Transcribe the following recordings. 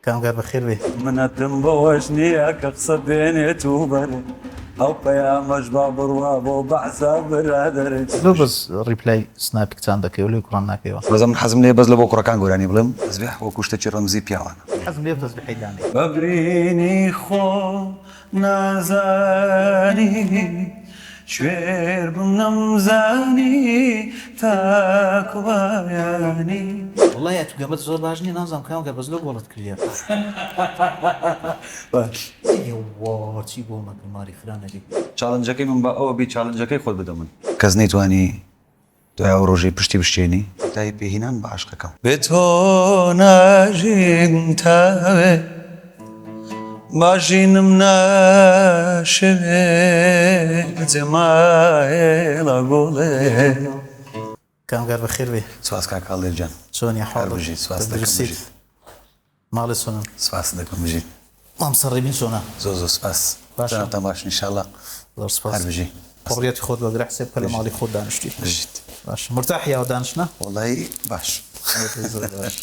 کامگار بەخێر بێی. منەتم بەوەش نییە کە قسە بێنێت و بەرێ ئەو پەیامەش با بڕوا بۆ بەعسە برادەرێ. لۆ بەس reply سناپی کچان دەکەیەوە لۆی کوڕان ناکەیەوە. بەس ئەمن حەزم لێیە بەس لە بۆ کوڕەکان گۆرانی بڵێم تەزبیح وەکو شتەکی ڕەمزی پیاوانە. حەزم لێیە تەزبیحەی دانێی. بە برینی خۆ نازانی کوێر بم نەمزانی تاکو بایانی. وەڵای ئەتو گەمەت زۆر باش نیە نازانم کام گەر بەس لۆ گۆڵت کردیە. باش. یەوە چی گۆڵ نەکرد ماری خرا نەبی. challenge ەکەی من با ئەوە بی challenge ەکەی خۆت بدە من. کەس نەیتوانی دوای ئەو ڕۆژەی پشتی بشکێنی. کۆتایی پێهینان بە عەشقەکەم. بێ تۆ ناژیم تاوێ با ژینم ناشێوێ جێماهێڵە گوڵێ. کامگار بەخێر بێی. سپاس کاک هەڵدێر گیان. چۆنی هەر حاڵت بژیت سپاست دەکەم تەندروستیت بژیت. ماڵێ چۆنن؟ سپاست دەکەم بژیت. مامۆستا ڕێبین چۆنە؟ زۆر زۆر سپاس. باشە؟ جەنابتان باشن ئیشاڵا. زۆر سپاس. هەر بژی. حوڕیەتی خۆت وەگرە حسێب بکە لە بژیت ماڵی خۆت دانیشتوی. بژیت. باشە مورتاحی ئاوە دانیشتنە؟ وەڵایی باش. زۆر باش.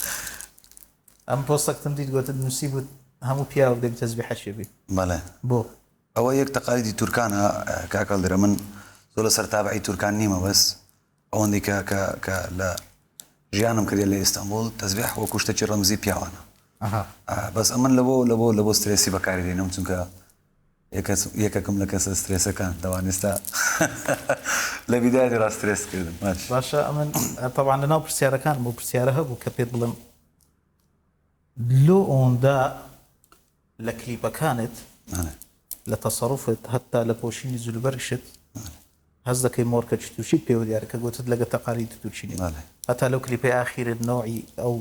ئەم پۆستەکتم دیت گۆتت نووسیبووت هەموو پیاوەک دەبی تەزبیحەچێ بی. بەڵێ. بۆ؟ ئەوە یەک تەقالیدی تورکانە کاک هەڵدێر ئەمن زۆر لەسەر تابعی تورکان نیمە بەس ئەوەندەی کە کە کە لە ژیانم کردیە لە ئیستانبوڵ تەزبیح وەکو شتێکی ڕەمزی پیاوانە بەس ئەمن لەبۆ لەبۆ لەبۆ سترێسی بەکاری دێنم چونکە یەکەکم لە کەسە سترێسەکان دەوان ئێستا لە بیدایەتی ڕا سترێس کردم باش. باشە ئەمن تەبعەن لەناو پرسیارەکانم ئەو پرسیارە هەبوو کە پێت بڵێم لۆ ئەوەندە لە کلیپەکانت لە تەسەروفت هەتا لە پۆشینی جلوبەرگشت هەست دەکەی مۆرکەکی تورکیت پێوە دیارە کە گوتت لەگە تەقالیدی تورکی نیت هەتا لەو کلیپەی ئاخیرت نەوعی ئەو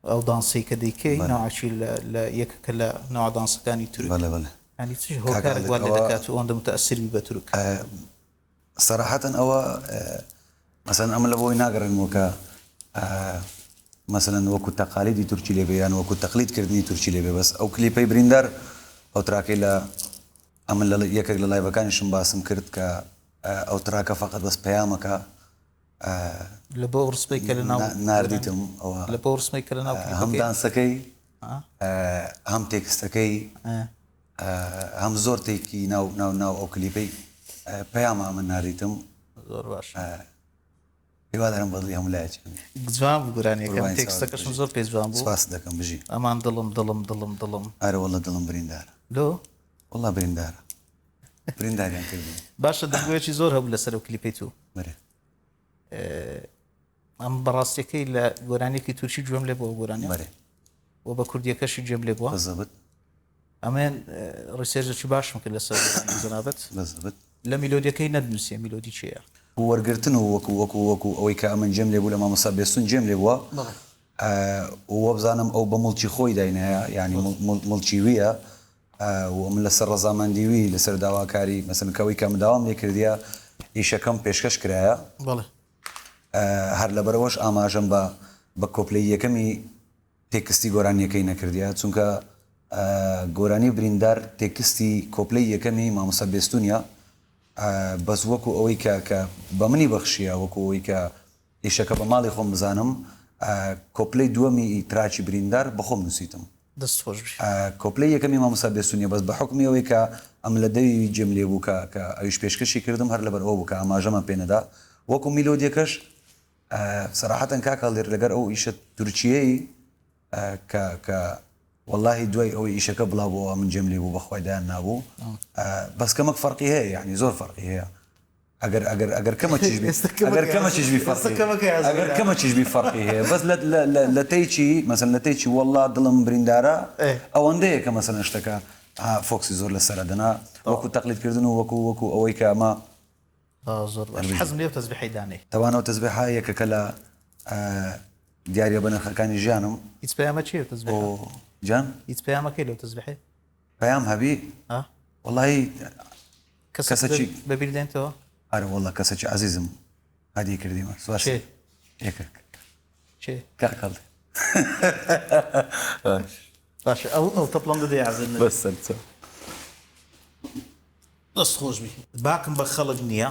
ئەو دانسەی کە دەیکەی نەوعەکی لە یەکەکە لە نەوع دانسەکانی تورک یانی چ هۆکارێک وا لێ دەکات و ئەوەندە متەئسیر بی بە تورک؟ سەراحەتەن ئەوە مەسەلەن ئەمن لە بۆی ناگەڕێنمەوە کە مەسەلەن وەکو تەقالیدی تورکی لێ بێ یان وەکو تەقلید کردنی تورکی لێ بێ بەس ئەو کلیپەی بریندار ئەو track ەی لە ئەمن لە یەکێک لە live ەکانیشم باسم کرد کە ئەو track ە فقط بەس پەیامەکە لە بۆ ڕسمەی کە لە ناو ناردیتم ئەوە لە بۆ ڕسمەی کە لە ناو هەم دانسەکەی هەم تێکستەکەی هەم زۆر تێکی ناو ناو ناو ئەو کلیپەی پەیامە ئەمن ناردیتم. زۆر باش. هیوادارم بەدڵی هەموو لایەکی بێ. جوان بوو گۆرانیەکەم تێکستەکەشم زۆر پێ جوان بوو. سپاست دەکەم بژی. ئەمان دڵم دڵم دڵم دڵم. ئەرە وەڵا دڵم بریندارە. لۆ؟ وەڵا بریندارە. برینداریان کردم. باشە دەنگۆیەکی زۆر هەبوو لەسەر ئەو کلیپەی تو. بەرێ. ئەم بەڕاستیەکەی لە گۆرانیەکی تورکی گوێم لێ بووە گۆرانیە. بەرێ. و بە کوردیەکەشی گوێم لێ بووە. بزەبت. ئەمێن research ێکی باشم کرد لەسەر جەنابت. بزەبت. لە میلۆدیەکەی نەتنووسیە میلۆدی کێیە؟ وەرگرتن و وەکو وەکو وەکو ئەوەی کە ئەمن جێم لێ بوو لە مامۆستا بێستون جێم لێ بووە و وەبزانم ئەو بە موڵکی خۆی داینایە یانی موڵکی ویە و من لەسەر ڕەزامەندی وی لەسەر داواکاری مەسەلەن کە ئەوەی کە من داوام لێ کردیە ئیشەکەم پێشکەش کرایە هەر لەبەرئەوەش ئاماژەم بە بە کۆپلەی یەکەمی تێکستی گۆرانیەکەی نەکردیە چونکە گۆرانی بریندار تێکستی کۆپلەی یەکەمی مامۆستا بێستونیە بەس وەکو ئەوەی کە کە بە منی بەخشیە وەکو ئەوەی کە ئیشەکە بە ماڵی خۆم بزانم کۆپلەی دووەمی track ی بریندار بە خۆم نووسیتم. دەست خۆش بی. کۆپلەی یەکەمی مامۆستا بێستونیە بەس بە حوکمی ئەوەی کە ئەم لە دەوی وی جێم لێ بوو کە کە ئەویش پێشکەشی کردم هەر لەبەر ئەوە بوو کە ئاماژەمان پێ نەدا وەکو میلۆدیەکەش سەراحەتەن کاک هەڵدێر لەگەر ئەو ئیشە تورکیەی کە کە وەڵاهی دوای ئەوەی ئیشەکە بڵاو بۆوە من جێم لێ بوو بەخوای دایان نابوو بەس کەمەک فەرقی هەیە یعنی زۆر فەرقی هەیە ئەگەر ئەگەر ئەگەر کەمە چیش بی ئەگەر کەمە چیش بی فەرقی ئەگەر کەمە چیش بی فەرقی هەیە بەس لە لە لە تەیچی مەسەن لە تەیچی وەڵا دڵم بریندارە ئەوەندەیە کە مەسەن شتەکە focus ی زۆر لەسەرە دەنا وەکو تەقلیدکردن و وەکو وەکو ئەوەی کە ئەمە زۆر باش حەزم لێ تەزبیحەی دانێی. تەوان ئەو تەزبیحە یەکەکە لە دیاریە بەنرخەکانی ژیانم. هیچ پەیامە چیە تەزبیحە؟ جان؟ هیچ پەیامەکەی لەو تەزبیحەی؟ پەیام هەبی؟ وەڵی کەسەکی بەبیر دێنتەوە؟ ئەرە وەڵا کەسەکی عەزیزم هەدیە کردیمە سواس کێ؟ یەکەک کێ؟ کاک هەڵدێ باشە ئەو ئەو تەپڵەم دەدەی عەزیز بەس سەرچاو. دەست خۆش بی. باکم بە خەڵک نییە.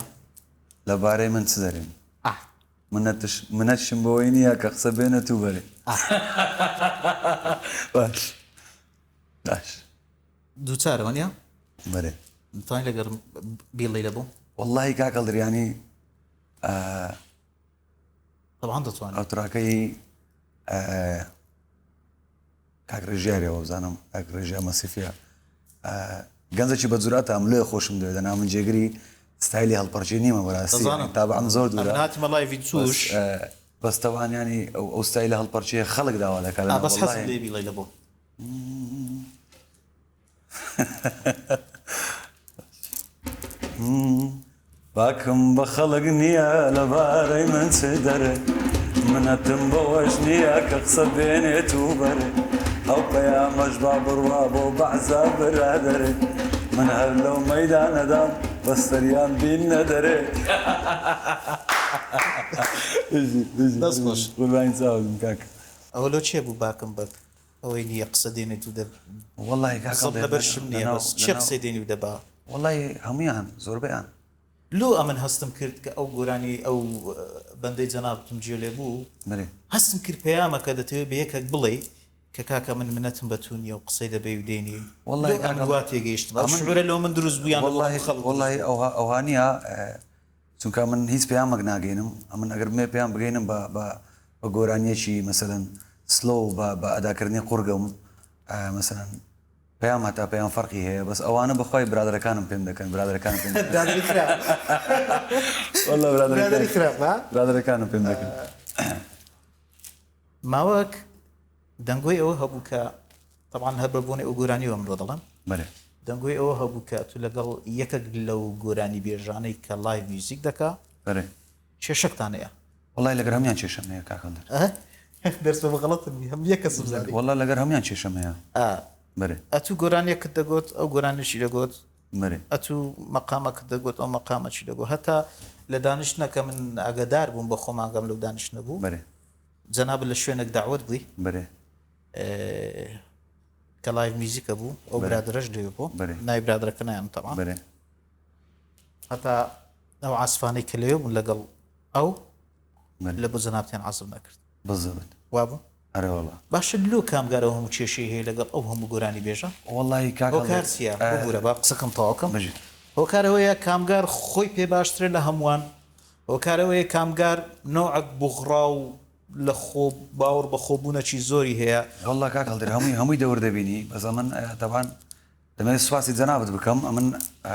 لە بارەی من چ دەرێن؟ ئاه. منەتش منەتشم بەوەی نییە کە قسە بێنە تو بەرێ. باش باش. دووچارە وەنیە؟ بەرێ. دەتوانی لەگەر بیڵێی لە بۆ؟ وەڵڵاهی کاک هەڵدر یانی تەبعەن دەتوانی. ئەو تراکەی کاک ڕێژیارێ وابزانم کاک ڕێژیا مەسیفیە گەنجێکی بە جورئەتە ئەم لێ خۆشم دەوێت دەنا من جێگری ستایلی هەڵپەرچی نیمە بەڕاستی دەزانم تابعم زۆر دوورە ئەمن هاتمە لایڤی بەس توش بەس تەوان ینی ئەو ئەو ستایلە هەڵپەرچیە خەڵک داوا دەکات ئا لەنا بەس حەزم وەڵڵاهی لێ بیڵێ لە بۆ باکم بە خەڵک نییە لەبارەی من چ دەرێ منەتم بەوەش نییە کە قسە بێنێت و بەرێ ئەو پەیامەش با بڕوا بۆ بەعزە برادەرێ من هەر لەو مەیدانەدام بەسەریان بین نەدەرێ. بژی بژی دەست خۆش. قوربانی چاوت بم کاکە. ئەوە لۆ چێ بوو باکم بە ئەوەی نییە قسە دێنێت و دە وەڵڵاهی کاک زەب هەڵدێر لەبەر لەناو شم نییە لەناو بەس چێ لەناو قسەی دێنی و دەبا. وەڵڵاهی هەموویان زۆربەیان. لۆ ئەمن هەستم کرد کە ئەو گۆرانی ئەو بەندەی جەنابتم جێ لێ بوو بەرێ. هەستم کرد پەیامەکە دەتەوێ بە یەکەک بڵێی کە کاکە من منەتم بە تو نییە و قسەی دەبەی و دێنی لۆ وەڵڵاهی کاک ئەمن هەڵ وا تێگەیشتم ئەو ئەمن شعورە لۆ من دروست بوو یان لە بۆ وەڵڵاهی هەموو خەڵک دروست وەڵڵاهی بوو؟ ئەوها ئەوها نییە چونکە من هیچ پەیامەک ناگەینم ئەمن ئەگەر بمەوێ پەیام بگەینم بە بە بە گۆرانیەکی مەسەلەن سلۆو بە بە ئەداکردنی قوڕگم مەسەلەن پەیام هەتا پەیام فەرقی هەیە بەس ئەوانە بەخوای برادەرەکانم پێم دەکەن برادەرەکانم پێم دەکەن برادەری خراپ واللە برادەری برادەرەکان خراپ ها برادەرەکانم پێم دەکەن. ماوەک دەنگۆی ئەوە هەبوو کە تەبعەن هەر بە بۆنەی ئەو گۆرانیەوە من دەڵێم بەلێ. دەنگۆی ئەوە هەبوو کە تو لەگەڵ یەکەک لەو گۆرانی بێژانەی کە live music دەکا بەلێ. کێشەکتان هەیە. وەڵای لەگەر هەموویان کێشەم هەیە کاک هەڵدر. دەرس بە غەڵەتم بی هەم یەک کەسم زانی. وەڵا لەگەر هەموویان کێشەم هەیە. ئا. بەرێ. ئەتوو گۆرانیەکت دەگۆت ئەو گۆرانیەکی دەگۆت. بەرێ. ئەتوو مەقامەکت دەگۆت ئەو مەقامەکی دەگۆت هەتا لە دانیشتنەکە من ئاگادار بووم بە خۆم ئاگام لەو دانیشتنە بوو. بەرێ. جەنابت لە شوێنێک دەعوەت بووی. بەرێ. کە live music ە بوو ئەو برادەرەش لەوێ بوو. بەرێ. ناوی برادەرەکە نایەم تەبعەن. بەرێ. هەتا ئەو عازفانەی کە لەوێ بوون لەگەڵ ئەو لە بۆ جەنابتیان عازف نەکرد. بزبت. وابوو؟ ئەرێ وەڵا. باشە لۆ کامگار ئەو هەموو کێشەی هەیە لەگەڵ ئەو هەموو گۆرانی بێژە؟ وەڵاهی کاک هۆکار چییە؟ ببورە با قسەکەم تەواو کەم. بژیت. هۆکار ئەوەیە کامگار خۆی پێ باشترە لە هەمووان، هۆکار ئەوەیە کامگار نەوعەک بوغڕا و لە خۆ باوەڕ بە خۆ بوونەکی زۆری هەیە. وەڵا کاک هەڵدێر هەمووی هەمووی دەور دەبینی بەس ئەمن تەبعەن دەمەوێت سوپاسی جەنابت بکەم ئەمن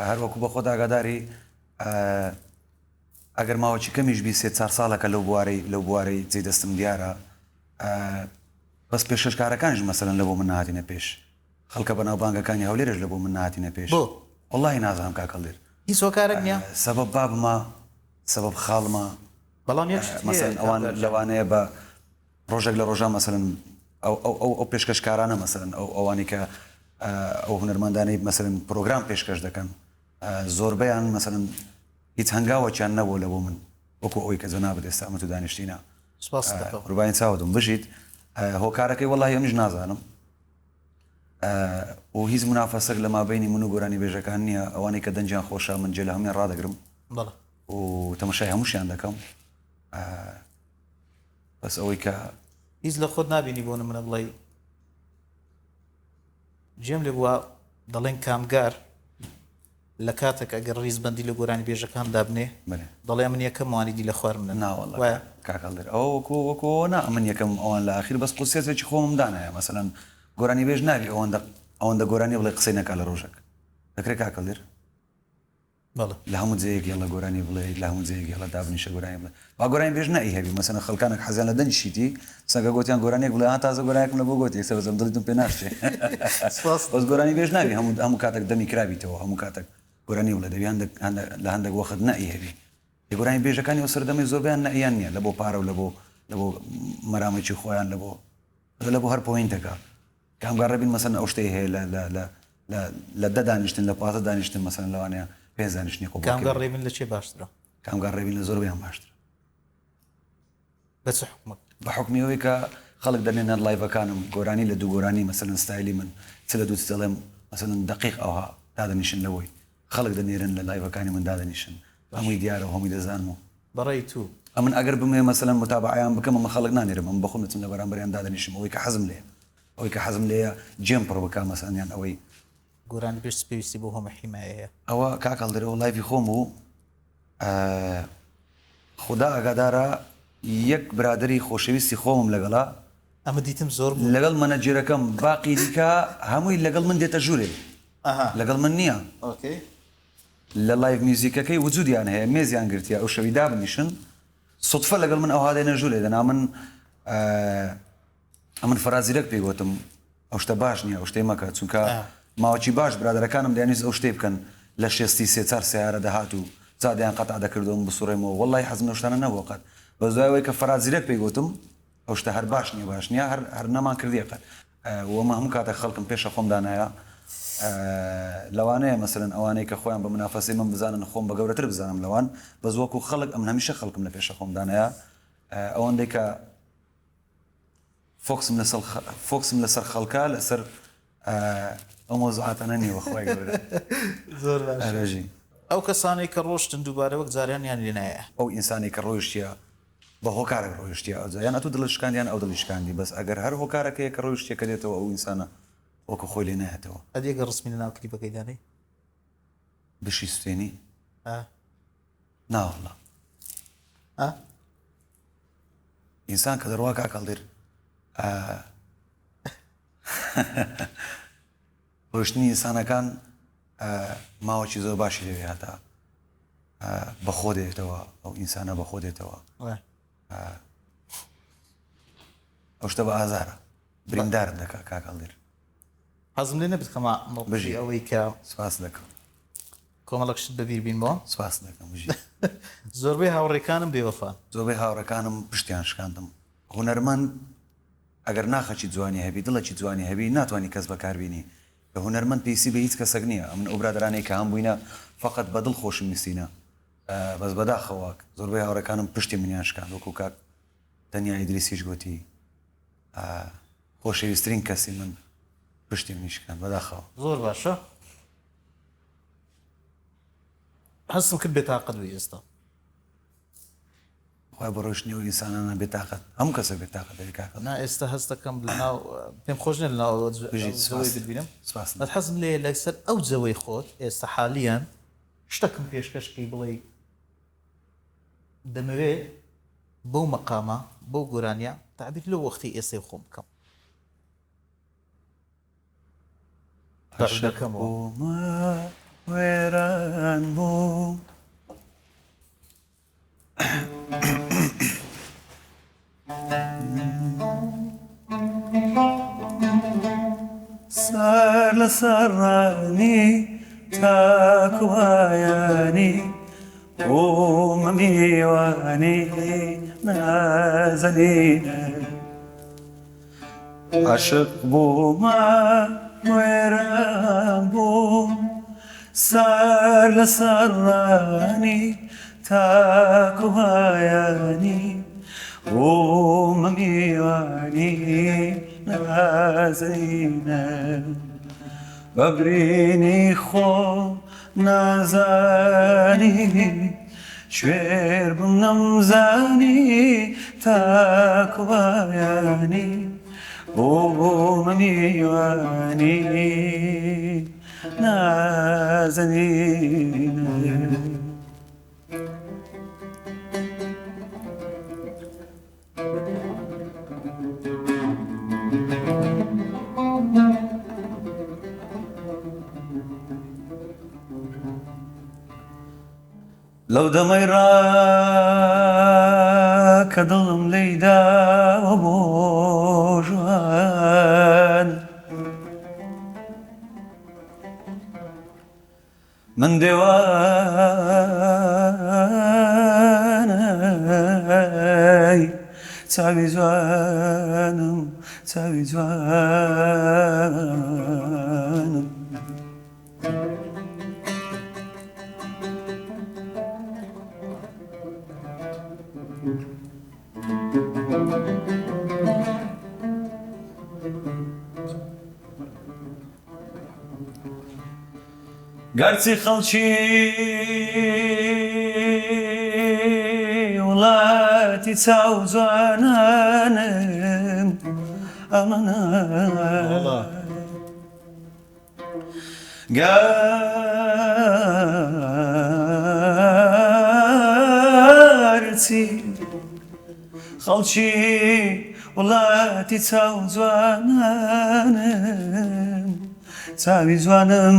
هەر وەکو بە خۆت ئاگاداری ئەگەر ماوەکی کەمیش بی سێ چار ساڵەکە لەو بوارەی لەو بوارەی جێ دەستم دیارە بەس پێشکەشکارەکانیش مەسەلەن لە بۆ من نەهاتینە پێش خەڵکە بەناوبانگەکانی هەولێرش لە بۆ من نەهاتینە پێش بۆ؟ وەڵاهی نازانم کاک هەڵدێر هیچ هۆکارێک نییە؟ سەبەب بابمە سەبەب خاڵمە بەڵام یەک شت هەیە مەسەلەن ئەوان کاک هەڵدێر. لەوانەیە بە ڕۆژێک لە ڕۆژان مەسەلەن ئەو ئەو ئەو ئەو پێشکەشکارانە مەسەلەن ئەو ئەوانەی کە ئەو هونەرمەندانەی مەسەلەن پرۆگرام پێشکەش دەکەن زۆربەیان مەسەلەن هیچ هەنگاوەکیان نەبووە لە بۆ من وەکو ئەوەی کە جەنابت ئێستا ئەمە تو دانیشتینە سپاست دەکەم. قوربانی چاوتم بژیت هۆکارەکەی وەڵاهی ئەمیش نازانم و هیچ منافەسەک لە مابەینی من و گۆرانی بێژەکان نییە ئەوانەی کە دەنگیان خۆشە من جێ لە هەموویان ڕادەگرم بەڵێ. و تەمەشای هەمووشیان دەکەم بەس ئەوەی کە هیچ لە خۆت نابینی بۆ نمونە بڵێی جێم لێ بووە دەڵێن کامگار لە کاتێک ئەگەر ڕیزبەندی لە گۆرانی بێژەکان دابنێ دەڵێ من یەکەم وانی دی لە خوار منن ناوەڵا وایە کاک هەڵدێر ئەوە وەکو وەکو ئەوە نا من یەکەم ئەوان لە ئاخیر بەس قودسیەتێکی خۆمم دانایە مەسەلەن گۆرانی بێژ نابی ئەوەندە ئەوەندە گۆرانی بڵێ قسەی نەکا لە ڕۆژێک دەکرێ کاک هەڵدێر بەڵێ. لە هەموو جێیەک هێڵە گۆرانی بڵێ لە هەموو جێیەک هێڵە دابنیشە گۆرانی بڵێ با گۆرانی بێژ نەئی هەبی مەسەلەن خەڵکانێک حەزیان لە دەنگی شیتی سەگە گۆتیان گۆرانیەک بڵێ ها تازە گۆرانیەکم لە بۆ گۆتی یەکسەر بەزەم دڵی تم پێ ناشچێ سپاس. بەس گۆرانی بێژ نابی هەموو هەموو کاتێک دەمی کرابیتەوە هەموو کاتێک گۆرانی بڵێ دەبی هەندێک هەندێک لە هەندێک وەخت نەئی هەبی لە گۆرانی بێژەکانی ئەو سەردەمەی زۆربەیان نەئیان نییە لە بۆ پارە و لە بۆ لە بۆ مەرامێکی خۆیان لە بۆ لە بۆ هەر پۆینتەکە کامگار ڕێبین مەسەلەن ئەو شتەی هەیە لە لە لە لە لە دە دانیشتن لە 15 دانیشتن مەسەلەن لەوانەیە پێنج دانیشتنی قبوڵ کامگار کردی. ڕێبین لە چێ باشترە؟ کامگار ڕێبین لە زۆربەیان باشترە. بە چ حوکمێک؟ بە حوکمی ئەوەی کە خەڵک دەنێنە لایڤەکانم گۆرانی لە دوو گۆرانی مەسەلەن ستایلی من چ لە دوو چ دەڵێم مەسەلەن دەقیق ئەوها دادەنیشن لەوەی خەڵک دەنێرن لە لایڤەکانی من دادەنیشن هەمووی دیارە و هەمووی دەزانم و. بەڕێی توو. ئەمن ئەگەر بمەوێ مەسەلەن موتابەعەیان بکەم ئەمن خەڵک نانێرم ئەمن بەخۆم دەچم لە بەرامبەریان دادەنیشم ئەوەی کە حەزم لێیە ئەوەی کە حەزم لێیە جێم پڕ بکا مەسەلەن یان ئەوەی گۆرانیبێژ چ پێویستی بەو هەموو حیمایەیە؟ ئەوە کاک هەڵدێر ئەوە live ی خۆم بوو خودا ئاگادارە یەک برادەری خۆشەویستی خۆمم لەگەڵە ئەمە دیتم زۆر بوو. لەگەڵ مەنەجێرەکەم باقی دیکە هەمووی لەگەڵ من دێتە ژوورێ لەگەڵ من نییە. okay. لە live music ەکەی وجودیان هەیە مێزیان گرتیە ئەو شەوی دابنیشن سوتفە لەگەڵ من ئەوها دێنە ژوورێ دەنا من ئەمن فەراز زیرەک پێی گوتم ئەو شتە باش نییە ئەو شتەی مەکە چونکە ماوەکی باش برادەرەکانم دەیانویست ئەو شتەی بکەن لە شێستی سێ چار سەیارە دەهات و جادەیان قەتع دەکردەوە من بسوڕێمەوە وەڵڵاهی حەزم لەو شتانە نەبووە قەت بەس دوای ئەوەی کە فەراز زیرەک پێی گوتم ئەو شتە هەر باش نییە باش نییە هەر هەر نەمان کردیە قەت وە من هەموو کاتێک خەڵکم پێشە خۆم دانایە لەوانەیە مەسەلەن ئەوانەی کە خۆیان بە منافەسەی من بزانن خۆم بە گەورەتر بزانم لەوان بەس وەکو خەڵک ئەمن هەمیشە خەڵکم لە پێشە خۆم دانایە ئەوەندەی کە focus م لەسەر focus م لەسەر خەڵکە لەسەر ئەو مەوزوعاتانە نییە بەخوای گەورە. زۆر باشە. ئەرەژی. ئەو کەسانەی کە ڕۆشتن دووبارە وەک جارانیان لێ نایە. ئەو ئینسانەی کە ڕۆیشتیە بە هۆکارێک ڕۆیشتیە ئەوجا یان ئەتوو دڵت شکاندی یان ئەو دڵی شکاندی بەس ئەگەر هەر هۆکارەکەیە کە ڕۆیشتیە کە دێتەوە ئەو ئینسانە وەکو خۆی لێ نایەتەوە. ئەدی ئەگەر ڕسمی لەناو کلیپەکەی دانێی؟ بشی سوتێنی؟ ئا. ناوەڵا. ئا. ئینسان کە دەڕوا کاک هەڵدێر ڕۆشتنی ئینسانەکان ماوەکی زۆر باشی لەوێ هاتا بەخۆ دێتەوە ئەو ئینسانە بەخۆ دێتەوە ئەو شتە بە ئازارە بریندارت دەکا کاک هەڵدێر. حەزم لێ نەبێت خەمە بژی ئەوەی کە سپاس دەکەم کۆمەڵک شت بەبیر بینمەوە. سپاس دەکەم بژی. زۆربەی هاوڕێکانم بێوەفان. زۆربەی هاوڕێکانم پشتیان شکاندم. هونەرمەند ئەگەر ناخەکی جوانی هەبی دڵەکی جوانی هەبی ناتوانی کەس بەکار بینی کە هونەرمەند پێویستی بە هیچ کەسەک نیە ئەمن ئەو برادەرانەی کە هەم بوینە فەقەت بە دڵ خۆشم ویستینە بەس بەداخەوە زۆربەی هاوڕێکانم پشتی منیان شکاند وەکو کاک تەنیا ئیدریسیش گۆتی خۆشەویسترین کەسی من پشتی منی شکاند بەداخەوە. زۆر باشە هەستم کرد بێتاقەت بووی ئێستا. خوایە بۆ ڕۆیشتنی ئەو ئینسانانە بێتاقەت هەموو کەسە بێتاقەت دەبێ کاکە. نا ئێستا هەست دەکەم لەناو پێم خۆش نیە لەناو ئەو جەوەی بتبینم بەس حەزم لێیە لەسەر ئەو جەوەی خۆت ئێستا حالیەن شتەکم پێشکەش کەی بڵێی دەمەوێ بەو مەقامە بەو گۆرانیە تەعبیر لەو وەختەی ئێستەی خۆم بکەم. عەشق بوومە وێران بووم. سەر لە سەرانی تاکوایانی بوومە میوانی نازەنینە. عاشق بوومە وێران بووم سەر لە سەرانی تاکو بایانی بوومە میوانی نازەنینە بە برینی خۆم نازانی کوێر بووم نەمزانی تاکو بایانی بوومە میوانی نازەنینە. لەو دەمەی ڕا کە دڵم لێی داوە بۆ ژوان من دێوانەی چاوی جوانم چاوی جوانم. گەرچی خەڵکی وڵاتی وڵاتی چاو جوانانم ئەمەنا گەرچی خەڵکی وڵاتی چاو جوانانم چاوی جوانم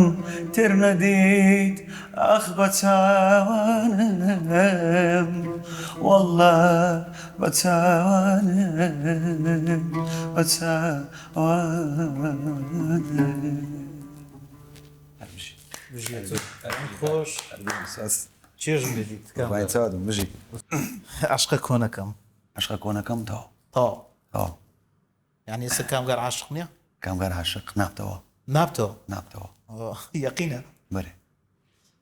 تێر نەدیت ئاخ بە چاوانم وەڵڵا بە چاوانم بە چاوانم. خۆش چێژم لێ دیت بژی. عەشقە کۆنەکەم. عەشقە کۆنەکەم تەواو. تەواو. تەواو. یانی ئێستا کامگار عاشق نییە؟ کامگار عاشق نابتەوە. نابتەوە؟ نابتەوە. یەقینە؟ بەرێ.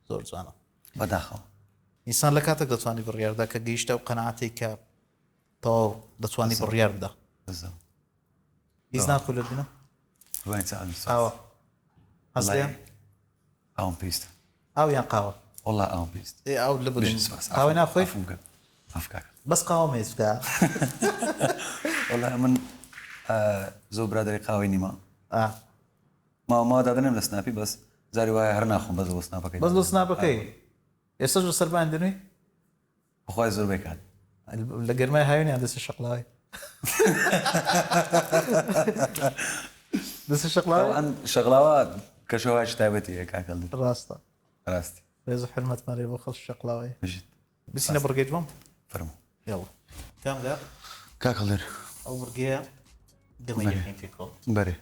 زۆر جوانە. بەداخەوە. ئینسان لە کاتێک دەتوانی بڕیاردا کە گەیشتە ئەو قەناعەتەی کە تەواو دەتوانی بڕیار بدا. بالضبط. هیچ ناخۆ لە بینم؟ قاوە. هەست لێم؟ ئاوم پێویستە. ئاو یان قاوە؟ وەڵا ئاوم پێویستە. ئێ ئاو لە بەدەم. قاوە ناخۆی؟ عەفوم کە. عەفو کاکە. بەس قاوەم هەیە چکە. وەڵا من زۆر برادەری قاوەی نیمە. ماوە ماوە دادەنێم لە سناپی بەس جاری وایە هەر ناخۆم بەس بۆ سناپەکەی. بەس بۆ سناپەکەی. ئێستاش لەسەر بان دەنووی؟ بەخوای زۆربەی کات. لە گەرمای هاوین یان دەستی شەقڵاوەی؟ دەستی شەقڵاوە؟ تەبعەن شەقڵاوە کەشوهەوایەکی تایبەتی هەیە کاک هەڵدێر. ڕاستە. ڕاستی. ڕێز و حورمەتمان هەیە بۆ خەڵکی شەقڵاوەی. بژیت. بچینە بڕگەی دووەم؟ فەرموو. یەڵا. کامگار؟ کاک هەڵدێر. ئەو بڕگەیە گەمەی دەکەین پێکەوە. بەرێ.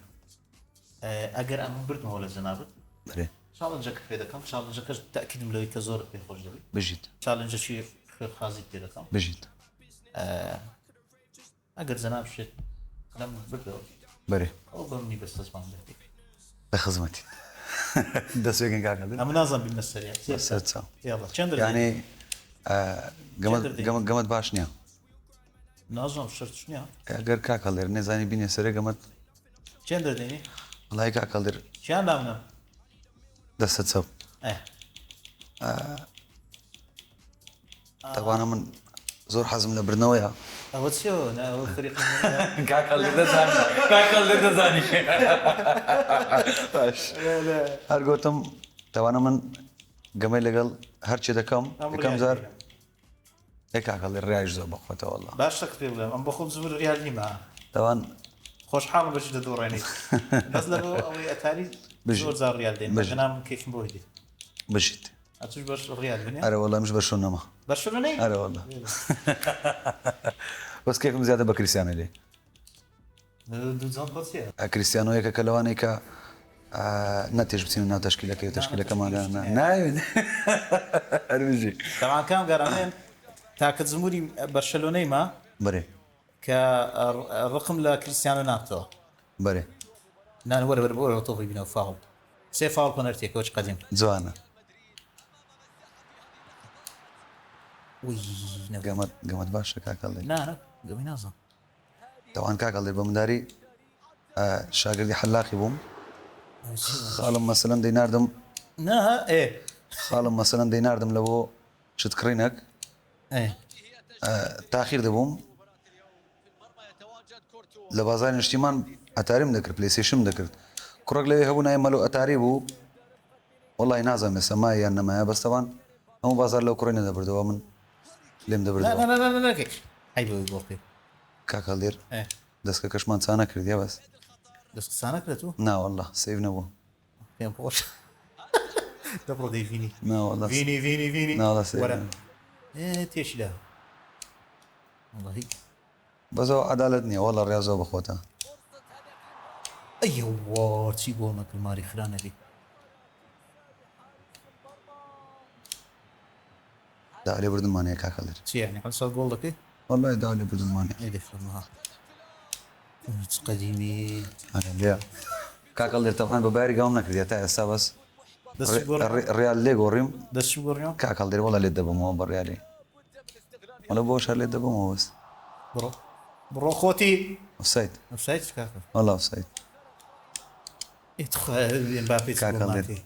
ئەگەر ئەمن بردمەوە لە جەنابت. بەرێ. challenge ەکە پێ دەکەم challenge ەکەش تەئکیدم لەوەی کە زۆرت پێ خۆش دەبی. بژیت. challenge ەکی خێرخوازیت پێ دەکەم. بژیت. ئەگەر جەناب شێت لەم بردەوە. بەرێ. ئەو بە منی بەستەزمان دەبی. لە خزمەتیت. دەست پێکەین کاک هەڵدێر. ئەمن نازانم بیمە سەریا. سەر چاو. یاڵا چەند دەردێنی؟ یانی گەمەت گەمەت گەمەت باش نییە. نازانم شەرتش نییە. ئەگەر کاک هەڵدێر نەزانی بینە سەرێ گەمەت. چەند دەردێنی؟ وەڵای کاک هەڵدێر. چیان لامنەم؟ دەستە چەپ. تەبانە من زۆر حەزم لە بردنەوەیە. ئەوە چیە نا ئەوە فەریق کاک هەڵدێر دەزانی کاک هەڵدێر دەزانی باش هەر گوتم تەوانە من گەمەی لەگەڵ هەرچی دەکەم یەکەم جار ئێ کاک هەڵدێر ڕیالیش زۆر بەخۆتە وەڵا. باش شتەکت پێ بڵێم ئەم بەخۆم زۆر ڕیال نیمە. تەوان خۆشحاڵم بەچی دەدۆڕێنیت بەس لە بۆ ئەوەی ئەتاری زۆر جار ڕیال دێن بەژنا من کەیفم بۆی دێت. بژیت. ئەتوش بەش ڕیال بنێ؟ ئەرە وەڵا منش بەرشۆنەمە. بەرشۆنە نەی؟ ئەرە وەڵا. بەس کەیفم زیاتر بە کریستیانۆ دێ. کریستیانۆ یەکێکە لەوانەی کە نەتێش بچینە ناو تەشکیلەکەی و تەشکیلەکەمان ناوێت. هەر بژی. تەمان کام گەر ئەڵێن تاکە جمهوری بەرشەلۆنەی ما بەرێ کە ڕقم لە کریستیانۆ ناتەوە. بەرێ. نان وەرە وەرە وەرە تۆپی بینەوە فاوڵ سێ فاوڵ پەنەرتیەکە وەچ قەدیم. جوانە. وی گەمەت گەمەت باشە کاک هەڵدێر. نا نا گەمەی نازانم. تەوان کاک هەڵدێر بە منداری شاگردی حەلاقی بووم خاڵم مەسەلەن دەیناردم نا ئێ خاڵم مەسەلەن دەیناردم لە بۆ شت کڕینەک تاخیر دەبووم لە بازاری نیشتیمان ئەتاریم دەکرد پلەیستەیشنم دەکرد کوڕێک لەوێ هەبوو ناوی مەلۆ ئەتاری بوو وەڵی نازانم ئێستا مایە یان نەمایە بەس تەوان هەموو بازار لەو کوڕی نەدەبردەوە من لێم دەبردەوە. نا نا نا نا عەیبە ئەوەی گۆڵ پێ. کاک هەڵدێر دەسکەکەشمان چا نەکردیە بەس. دەسکە چا نەکرد تو؟ نا واللە save نەبوو. پێم خۆش دەبڕۆ دەی ڤینی. نا واللە ڤینی ڤینی ڤینی. نا واللە save وەرە. تێشی دا. وەڵڵاهی. بەس ئەوە عەدالەت نییە واللە ڕیازەوە بەخۆتە. ئەیەوە چی گۆڵ نەکرد ماری خرا نەبی. داوا لێبوردنمان هەیە کاک هەڵدێر. چی یانی حەوت ساڵ گۆڵ دەکەی؟ وەڵای داوا لێبوردنمان هەیە. ئەی دەفەرموو ها. چ قەدیمی. ئەرێ لێ کاک هەڵدێر تەبعەن بە باری گاوم نەکردیە تا ئێستا بەس ڕیال لێ گۆڕیم. دەست چی گۆڕیەوە؟ کاک هەڵدێر وەڵا لێت دەبەمەوە بە ڕیالی. وەڵا بۆش هەر لێت دەبەمەوە بەس. بڕۆ بڕۆ خۆتی. ئۆفساید. ئۆفساید چ کاکە؟ وەڵا ئۆفساید. ئێ تخوا ئێمباپێ چ کاک گۆڵ هەڵدێر. ناکەی؟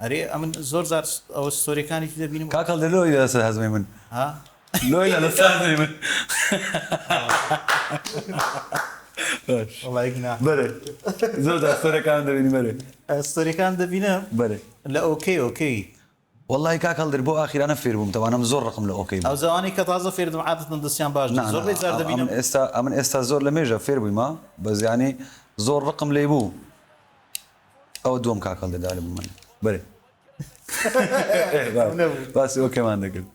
ئەرێ ئەمن زۆر جار ئەوە ستۆریەکانی تی دەبینم. کاک هەڵدێر لۆ ئەوی لەسەر هەزمەی من ها لۆ ئەوی لەسەر هەزمەی من باش وەڵای گوناح بەرێ زۆر جار ستۆریەکانم دەبینی بەرێ ستۆریەکان دەبینم بەرێ لە okay okay. وەڵاهی کاک هەڵدێر بۆ ئاخیرانە فێر بووم تەبعەن ئەمن زۆر ڕقم لە okay بوو. ئەوجا ئەوانەی کە تازە فێر دەبن عادەتەن دەستیان باش نیە نا نا زۆربەی جار ئەمن دەبینم. ئێستا ئەمن ئێستا زۆر لە مێژە فێر بوویمە بەس یانی زۆر ڕقم لێی بوو ئەوە دووەم کاک هەڵدێر داوای لێ بوو من بەرێ باسی okay مان دەکرد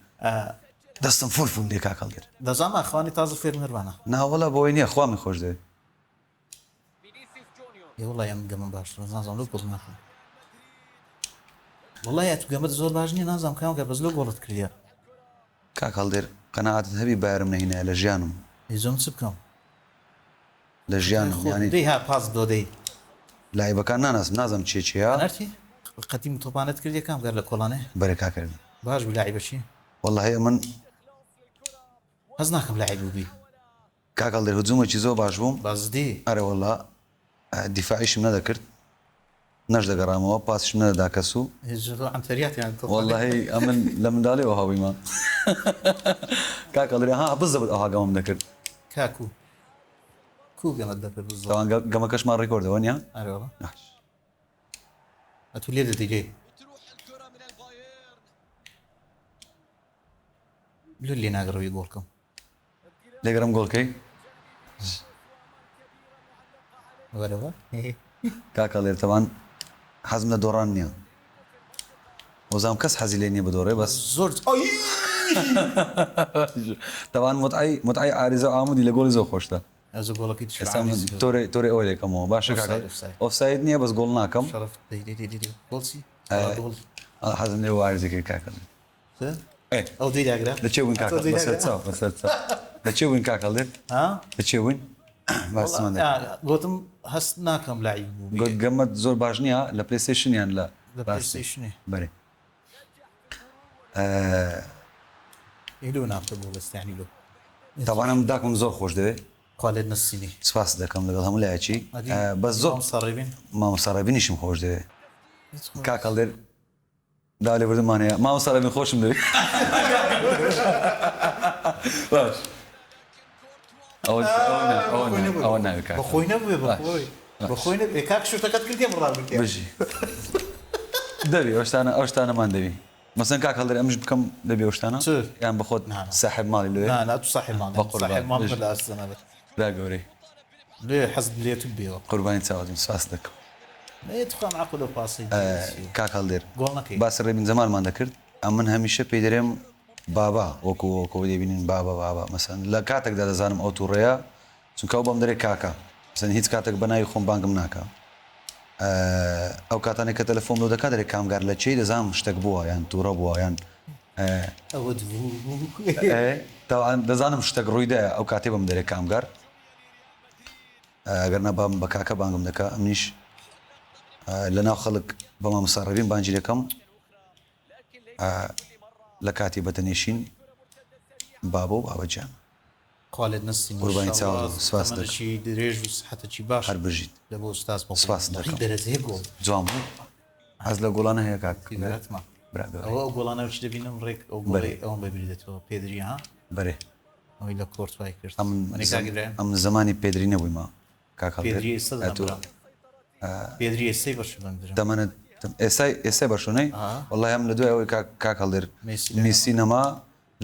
دەستم فول فول دێ کاک هەڵدێر. دەزانم ئاخوانی تازە فێر بن هەر وا نا. نا وەڵا بۆی نیە خوا من خۆش دەوێ. ئێ وەڵای ئەم گەمە باشترە بەس نازانم لۆ گۆڵ ناکەم وەڵای ئەتو گەمەت زۆر باش نییە نازانم کام گەر بەس لۆ گۆڵت کردیە. کاک هەڵدێر قەناعەتت هەبی بایەرم نەهینایە لە ژیانم. ئەی زۆ من چ بکەم. لە ژیانم خۆت یانی. دەی ها پاس بدەوە دەی. لاعیبەکان ناناسم نازانم کێ کێیە. ئەنارتی قەدیم تۆپانەت کردیە کام گەر لە کۆڵانێ. بەرێ کاک هەردی. باش بوو لاعیبە چی. وەڵاهی ئەمن. هەست ناکەم لاعیب بووبی. کاک هەڵدێر هجومێکی زۆر باش بووم. بەزدی. ئەرێ وەڵا دیفاعیشم نەدەکرد نەشدەگەڕامەوە پاسیشم نەدەدا کەس و. وەڵاهی ئەمن لە منداڵی ئەوها بوویمە کاک هەڵدێر ها بزەبت ئەوها گەمەم دەکرد. کاکو کو گەمەت دەکرد بزەبت. تەوان گەمەکەشمان ڕیکۆردە وەنیە؟ ئەرێ وەڵا. ئەتوو لێ دەدەی لێ. لۆ لێ ناگەڕێی گۆڵ کەم. لێگەرم گۆڵ کەی. وەرەوە. کاک هەڵێر تەبان حەزم لە دۆڕان نییە وەزام کەس حەزی لێ نییە بدۆڕێ بەس زۆر ئەی تەبان متعەی متعەی عاریزە و عامودی لە گۆڵی زۆر خۆشتە ئەزە گۆڵەکەی تشوی ئێستا من عاریز کرد. تۆرێ تۆرێ ئەوە لێکەمەوە باشە کاکە ئۆفساید ئۆفساید ئۆفساید نییە بەس گۆڵ ناکەم شەڕەف دەی دەی دەی دەی گۆڵ چی وەڵا گۆڵ حەزم لێ بوو عاریزەکەی کاکە ئێ ئەو دوی داگرە لە چێ بووین کاک ئەتۆ دوی بەسەر داگرە چاو بەسەر چاو لە چێ بووین کاک هەڵدێر ها لە چێ بووین وەڵا باسمان دەکرد گۆتم هەست ناکەم لاعیب بووبی گوت گەمەت زۆر باش نییە لە پلەیستەیشن یان لە لە ڕاستی پلەیستەیشنێ بەرێ ئێ لۆ نافتە گۆڵ ئێستا یانی لۆ تەبعەن ئەم داکم زۆر خۆش دەوێ خوا لێت نەسینی سپاست دەکەم لەگەڵ هەموو لایەکی ئەدی بەس زۆر مامۆستا ڕێبین مامۆستا ڕێبینیشم خۆش دەوێ هیچ خۆش کاک هەڵدێر داوا لێبوردنمان هەیە مامۆستا ڕێبین خۆشم دەوێی باش ئەوە ئەوە نا ئەوە نا ئەوە ناوی کاک بەخۆی نەبووێ باش بەخۆی باش بەخۆی نەبووێ کاک شوتەکەت کردیە بڕاگرتیە بژی دەبی ئەو شتانە ئەو شتانەمان دەبی مەسەن کاک هەڵدێر ئەمش بکەم دەبی ئەو شتانە چ یان بەخۆت نا نا ساحێب ماڵی لۆیە نا نا تو ساحێب ماڵ بەقوربان ساحێب ماڵ بژی لە ئاست زەنابەت برا گەورەی لێ حەزت لێت بێەوە قوربانی چاوت بم سپاست دەکەم. ئێ توخوا معقولە پاسی دەی کاک هەڵدێر گۆڵ نەکەی. باسی ڕێبین جەمالمان دەکرد ئەمن هەمیشە پێی دەرێم بابا وەکو وەکو دەیبینین بابا بابا مەسەن لە کاتێکدا دەزانم ئەو توڕەیە چونکە ئەو بەم دەرێ کاکە مەسەن هیچ کاتێک بە ناوی خۆم بانگم ناکا ئەو کاتانێک کە تەلەفۆن لۆ دەکا دەرێ کامگار لە چێی دەزانم شتێک بووە یان توڕە بووە یان ئەوەت بوو تەبعەن دەزانم شتێک ڕوویدایە ئەو کاتێ بەم دەرێ کامگار ئەگەر نا بام بە کاکە بانگم دەکا ئەمنیش لە ناو خەڵک بە مامۆستا ڕێبین بانگی دەکەم لە کاتی بەتەنێشین بابە و بابە گیان. خوا لێت نەستێنێ قوربانی ان شاء چاوت اللە بم سپاست دەکەم. تەمەنێکی درێژ و سحەتێکی باش هەر بژیت. لە بۆ ئوستاز بۆ سپاست دەکەم. دەرەجەیە گۆڵ. جوان بوو. حەز لە گۆڵانە هەیە کاک براتمە. برا گەورەی. ئەوە ئەو گۆڵانە چ دەبینم ڕێک ئەو بەرێ. گۆڵەی ئەوم بەبیر دێتەوە پێدری ها. بەرێ. ئەوەی لە کۆرتوای کرد. ئەمن وەنێ کاک ئیبراهیم. ئەمن زەمانی پێدری نەبوویمە کاک هەڵدێر. پێدری ئێستا دەدەم ئەتۆ برام. پێدری ئێستای بەرشلۆنە درم. تەمەنت ئێستای ئێستای بەرشلۆنەی؟ ئا. وەڵاهی ئەمن لە دوای ئەوەی کاک کاک هەڵدێر مێسی لێ میسی نەما. نەما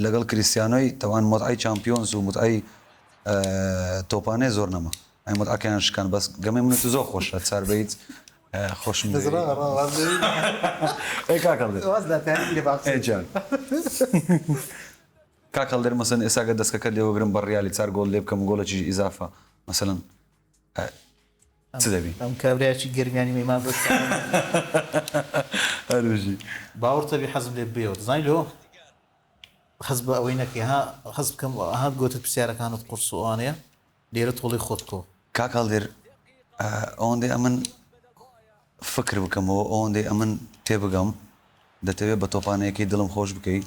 لەگەڵ کریستیانۆی تەوان مۆتعەی چامپیۆنز و مۆتعەی تۆپانێ زۆر نەما ئەی مۆتعەکەیان شکان بەس گەمەی من و تو زۆر خۆشە چار بە هیچ خۆشم بەس ڕا ڕا واز لێ ئەی کاک هەڵدێر واز لە تاریک لێ باخچەی. ئەی جان کاک هەڵدێر مەسەن ئێستا گەر دەسکەکەت لێ وەگرم بە ڕیالی چار گۆڵ لێ بکەم و گۆڵێکیش ئیزافە مەسەلەن چ دەبی؟ ئەم کابرایەکی گەرمیانی مەیمان بەس هەر بژی. باوەڕتە بی حەزم لێ بێەوە دەزانی لۆ؟ هەست بە ئەوەی نەکەی ها هەست بکەم هات گۆتت پرسیارەکانت قورس و ئەوانەیە لێرە تۆڵەی خۆت بکەوە. کاک هەڵدێر ئەوەندەی ئەمن فکر بکەمەوە ئەوەندەی ئەمن تێبگەم دەتەوێ بە تۆپانەیەکەی دڵم خۆش بکەی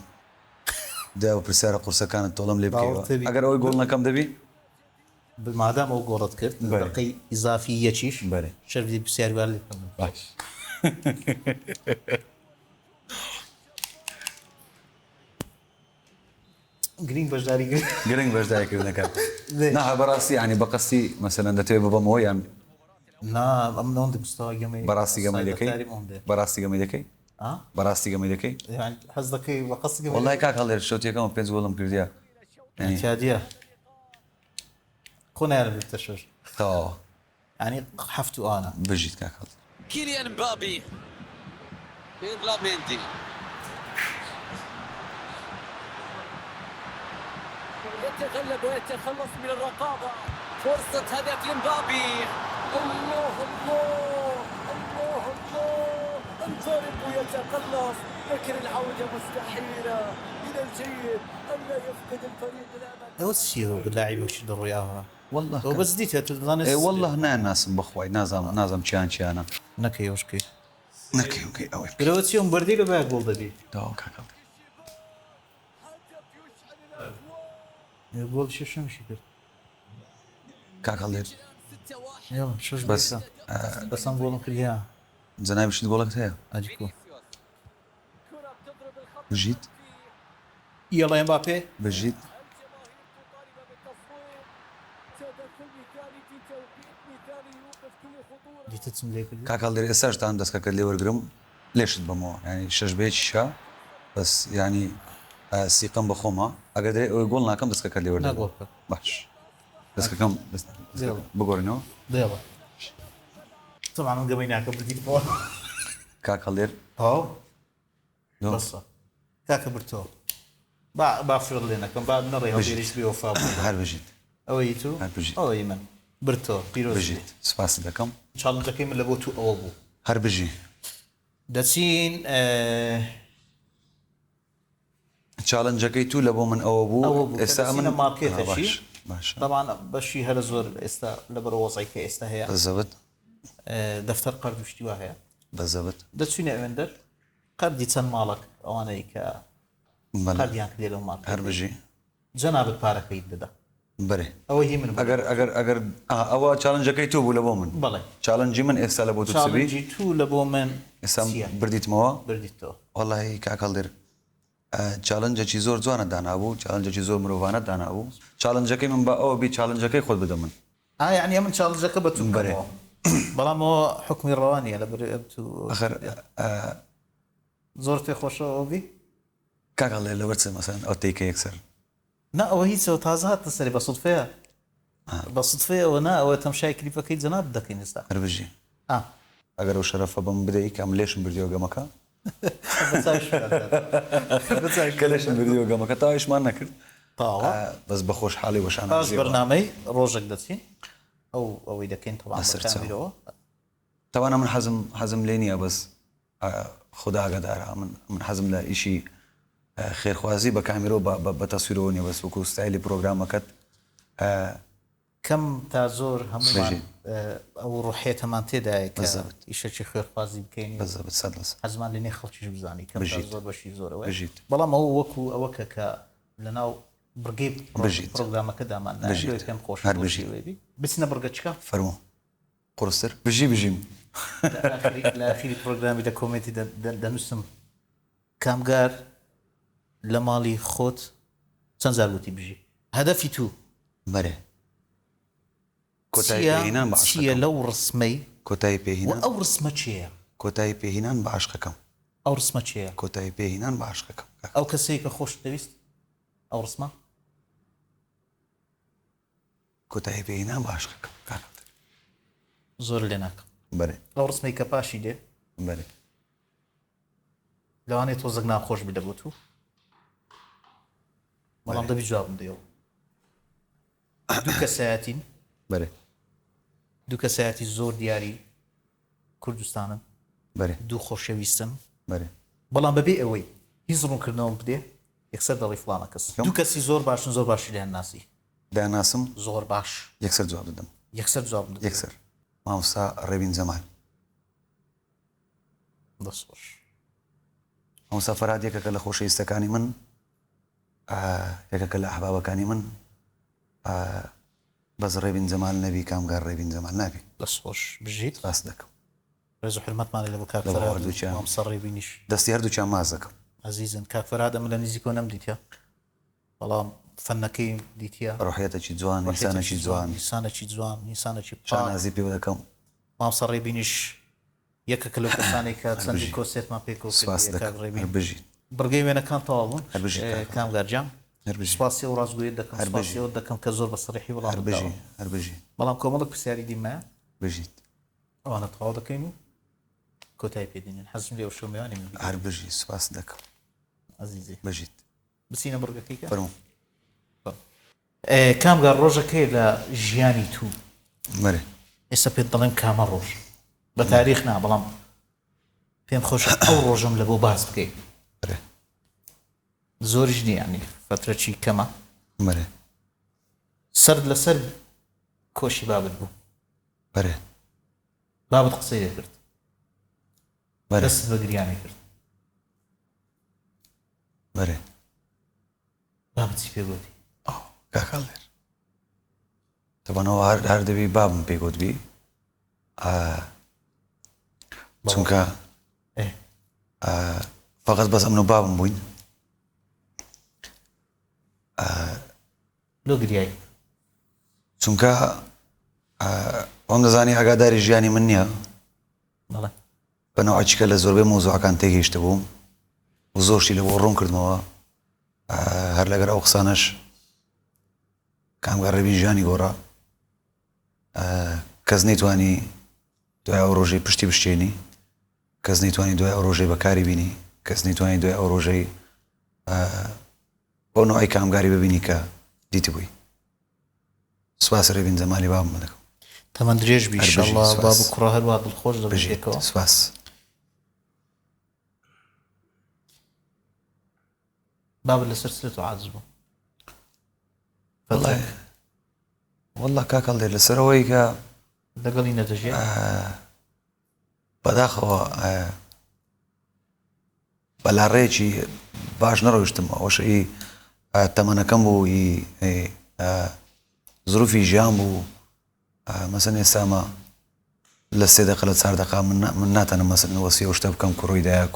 دوای بە پرسیارە قورسەکانت تۆڵەم لێ بکەیەوە ئەگەر ئەوەی گۆڵ نەکەم دەبی؟ مادام ئەو گۆڵت کرد دەقەی ئیزافی یەکیش شەرت پرسیاری وار لێ بکەم. باش. گرینگ بەشداری کرد. گرنگ بەشداری کردنەکە. نا بەڕاستی یانی بە قەستی مەسەلەن دەتەوێ ببەمەوە یان. نا ئەمن ئەوەندە مستەوا گەمەی بەڕاستی گەمەی دەکەی؟ بەڕاستی گەمەی دەکەی؟ بەڕاستی گەمەی دەکەی؟ حەز دەکەی بە قەستی گەمەی؟ وەڵای کاک هەڵێر شەوتیەکەمە پێنج گۆڵم کردیە. اعتیادیە. خۆ نایەنم ببتە شەش. تەواوە. یانی حەفت و ئانە. بژیت کاک هەڵدێر. كيليان مبابي بيرلا ميندي يتغلب ويتخلص من الرقابة فرصة هدف لمبابي الله الله الله الله الفارق يتقلص لكن العودة مستحيلة من الجيد ألا يفقد الفريق الأمل. ئەوە چییە لاعیبێک چی دەڕۆی ئاوا؟ واللە ئەوە بەس دیتە تۆ دەزانێت ئێ واللە نایانناسم بەخوای نازانم نازانم چیان چیانە. نەکەی ئەوش کەی. نەکەی ئەو کەی ئەوەی بکەی. برەوە چیە ئەم بەردەی لە بایە گۆڵ دەبی. تەواو کاک هەڵدێر. گۆڵ شەشەمیشی کرد. کاک هەڵدێر. یاڵا شەش بەس بەیەکە. بەس ئەم گۆڵم کرد یا. جەنابیشت گۆڵەکەت هەیە؟ ئەجی کو. بژیت. یەڵا ئێمباپێ. بژیت. دیتە چم لێ کردی؟ کاک هەڵدێر ئێستاش تام دەستکەکەت لێ وەرگرم لێشت بەمەوە یانی شەش بە یەکیشە بەس یانی سیقەم بە خۆمە ئەگەر دەرێ ئەوەی گۆڵ ناکەم دەستکەکەت لێ نا وەردەگرم گۆڵ بکە. باش دەستکەکەم دێڵە. بگۆڕینەوە دێڵە. طبعا من گەمەی ناکەم بردیتمەوە. کاک هەڵدێر تەواو لۆ بەسە کاکە برتۆ با با فێڵ لێ نەکەم با نەڕێ بژیت هەڵدێریش بێ وەفا بوو هەر بژیت ئەوەی تو هەر بژیت ئەوەی من برتۆ پیرۆز بێ بژیت سپاست دەکەم challenge ەکەی من لە بۆ تو ئەوە بوو هەر بژی دەچین challenge ەکەی تو لە بۆ من ئەوە بوو ئەوە بوو کە ئێستا ئەمن دەچینە مارکێتەکی باش باشە طبعا بەشی هەرە زۆر ئێستا لەبەر وەزعی کە ئێستا هەیە بەزەبت دەفتەر قەرد و شتی وا هەیە بەزەبت دەچوینە ئەوێندەر قەردی چەند ماڵەک ئەوانەی کە بەڵێ قەردیان کردێ لەو هەر مارکێتەی بژی جەنابت پارەکەیت دەدا بەرێ ئەوە هی من بوو ئەگەر ئەگەر ئەگەر ئەوە challenge ەکەی تۆ بوو لە بۆ من بەڵێ challenge ی من ئێستا لە بۆ تۆ چ بی challenge ی تو لە بۆ من ئێستا چییە بردیتمەوە بردیتەوە وەڵی کاک هەڵدێر challenge ێکی زۆر جوانت دانابوو challenge ێکی زۆر مرۆڤانەت دانابوو challenge ەکەی من با ئەوە بی challenge ەکەی خۆت بدە من. ئا یەعنی ئەمن challenge ەکە بە تو بەرێ. بکەمەوە بەڵام ئەوە حوکمی ڕەوا نییە لەبەر ئەم تو ئەخر زۆر پێ خۆشە ئەوە بی؟ کاک هەڵێ لەبەر چ مەسەلەن ئەو تەیکە یەکسەر؟ نا ئەوە هیچەوە تازە هاتە سەری بە سودفەیە بە سودفەیە ئەوە نا ئەوە تەمشای کلیپەکەی جەنابت دەکەین ئێستا. هەر بژی. ئا. ئەگەر ئەو شەرەفە بەم بدەی کە ئەم لێشم بردیەوە گەمەکە. بە چاویشمان دەکات. بە چاویشمان کە لێشم بردیەوە گەمەکە تاویشمان نەکرد. تەواوە. بەس بە خۆشحاڵی بە پاش شانازیەوە. بەرنامەی ڕۆژێک دەچین ئەو ئەوەی دەکەین تەبعەن بە بەسەر چاو. کامیرەوە. تەبعەن ئەمن حەزم حەزم لێ نییە بەس خودا ئاگادارە ئەمن من حەزم لە ئیشی خێرخوازی بە کامیرە و بە تەسویرەوە نییە بەس وەکو ستایلی پرۆگرامەکەت. کەم تا زۆر هەموومان ئەو ڕوحیەتەمان تێدایە کە ئیشەکی خێرخوازی بکەین بالضبط سەد لە سەد حەزمان لێ نییە خەڵکیش بزانی کەم تا زۆر بەشی زۆرەوە بژیت بەڵام ئەوە وەکو ئەوە کە کە لەناو بڕگەی بژیت پرۆگرامەکەدامان بژیت پێم خۆشە هەر بەو بژیت. شێوەیە بی. بچنە بڕگە چکە؟ فەرموو قورستر بژی بژیم. لە ئاخیری پرۆگرامی لە comment ی دەنووسم کامگار لە ماڵی خۆت چەند جار وتی بژی؟ هەدەفی تو بەرێ کۆتایی چییە پێهینان بە چییە عەشقەکەم لەو ڕسمەی کۆتایی و پێهینان ئەو ڕسمە کێیە؟ کۆتایی پێهینان بە عەشقەکەم ئەو ڕسمە کێیە؟ کۆتایی پێهینان بە عەشقەکەم کاکە. ئەو کەسەی کە خۆشت دەویست ئەو ڕسمە؟ کۆتایی پێهینان بە عەشقەکەم کاکە. زۆر لێ ناکەم. بەرێ. ئەو ڕسمەی کە پاشی دێ؟ بەرێ. لەوانەیە تۆزێک ناخۆش بی لە بۆ تو بەڵام دەبی جوابم دەیەوە. دوو کەسایەتین. بەرێ. دوو کەسایەتی زۆر دیاری کوردستانن. بەرێ. دوو خۆشەویستن. بەرێ. بەڵام بەبێ ئەوەی هیچ ڕوونکردنەوەم بدێ یەکسەر دەڵێی فڵانە کەس. دوو کەسی زۆر باشن زۆر باشی لێیان ناسی. دەیانناسم؟ زۆر باش. یەکسەر جواب دەدەم. یەکسەر جوابم دەدەی. یەکسەر. مامۆستا ڕێبین جەمال. دەست خۆش. مامۆستا فەرهاد یەکێکە لە خۆشەویستەکانی من، یەکێکە لە ئەحبابەکانی من، بەس ڕێبین جەمال نەبی کامگار ڕێبین جەمال نابی. دەست خۆش بژیت. سپاست دەکەم. ڕێز و حورمەتمان لە بۆ کاک لە بۆ فەرهاد و هەردووکیان. مامۆستا ڕێبینیش. دەستی هەردووکیان ماچ دەکەم. ئەزیزن کاک فەرهاد ئەمن لە نزیکەوە نەمدیتە. بەڵام فەنەکەی دیتیە. ڕۆحیەتەکی جوان، ئینسانەکی جوان. ئینسانەکی جوان، ئینسانەکی پاک. شانازی پێوە دەکەم. مامۆستا ڕێبینیش یەکێکە لەو کەسانەی کە چەندین کۆنسێرتمان پێکەوە کردیە کاک ڕێبین. بڕگەی وێنەکان تەواو بوون کامگار گیان. سوپاسی ئەو ڕاستگۆیەت دەکەم، سوپاسی ئەوەت دەکەم کە زۆر بە سەریحی وەڵامت داوە. بەڵام کۆمەڵێک پرسیاری دیم مایە. ئەوانە تەواو دەکەین و کۆتایی پێ دێنین. حەزم لێیە ئەوشەو میوانی من بیت. هەر بژی، سوپاست دەکەم. ئەزیزی. بژیت. بچینە بڕگەکەی کە؟ فەرموو. کامگار ڕۆژەک هەیە لە ژیانی تو؟ بەرێ. ئێستا پێت دەڵێم کامە ڕۆژ؟ بە تاریخ نا بەڵام پێم خۆشە ئەو ڕۆژەم لە بۆ باس بکەی. بەرێ. زۆریش نییە یانی فەترەکی کەمە. بەرێ. سەرت لەسەر کۆشی بابت بوو. بەرێ. بابت قسەی دەکرد. بەرێ. دەستت بە گریانی کرد. بەرێ. بابت چی پێ گۆتی؟ ئۆ کاک هەڵدێر. تەبعەن ئەوە هەر هەر دەبی بابم پێی گۆتبی. چونکە فقط بەس ئەمن و بابم بووین. لۆ گریای؟ چونکە وام دەزانی ئاگاداری ژیانی من نییە. بەڵێ. بە نەوعێکیکە لە زۆربەی مەوزوعەکان تێگەیشتبووم و زۆر شتی لە بۆ ڕوون کردمەوە. هەر لەگەر ئەو قسانەش کامگار ڕێبین ژیانی گۆڕا. کەس نەیتوانی دوای ئەو ڕۆژەی پشتی بشکێنی، کەس نەیتوانی دوای ئەو ڕۆژەی بەکاری بینی، کەس نەیتوانی دوای ئەو ڕۆژەی بەو نەوعەی کامگاری ببینی کە دیتبووی. سوپاس ڕێبین جەمالی بابم دەکەم. تەمەن درێژ بی هەر بژی ئیشەڵڵا سوپاس. باب و کوڕە هەروا دڵخۆش دەبن بژیت پێکەوە. سوپاس. بابت لەسەر چ لە تۆ عاجز بوو؟ وەڵڵا وەڵڵا کاک هەڵدێر لەسەر ئەوەی کە لەگەڵی نەدەژیای؟ بەداخەوە بە لاڕێیەکی باش نەڕۆیشتم ئەوەش ئی تەمەنەکەم بوو ئی زروفی ژیان بوو مەسەن ئێستامە لە سێ دەقە لە چار دەقە من ناتەنم مەسەن وەسی ئەو شتە بکەم کوڕی دایە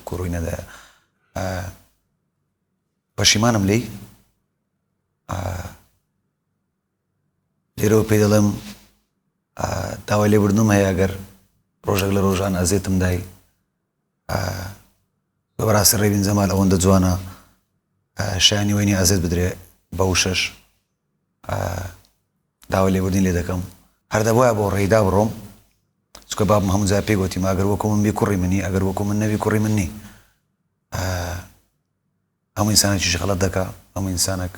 کوڕی نەدایە پەشیمانم لێی لێرەوە پێی دەڵێم داوای لێبوردنم هەیە گەر ڕۆژێک لە ڕۆژان ئەزێتم دای بەڕاستی ڕێبین جەمال ئەوەندە جوانە شایانی وەی نیە ئەزێت بدرێ بە وشەش داوای لێبوردنی لێ دەکەم هەر دەبواە بۆ ڕێیدا بڕۆم چونکە بابم هەموو جار پێی گوتیم ئەگەر وەکو من بی کوڕی منی ئەگەر وەکو من نەبی کوڕی من نی هەموو ئینسانێکیش غەڵەت دەکا هەموو ئینسانێک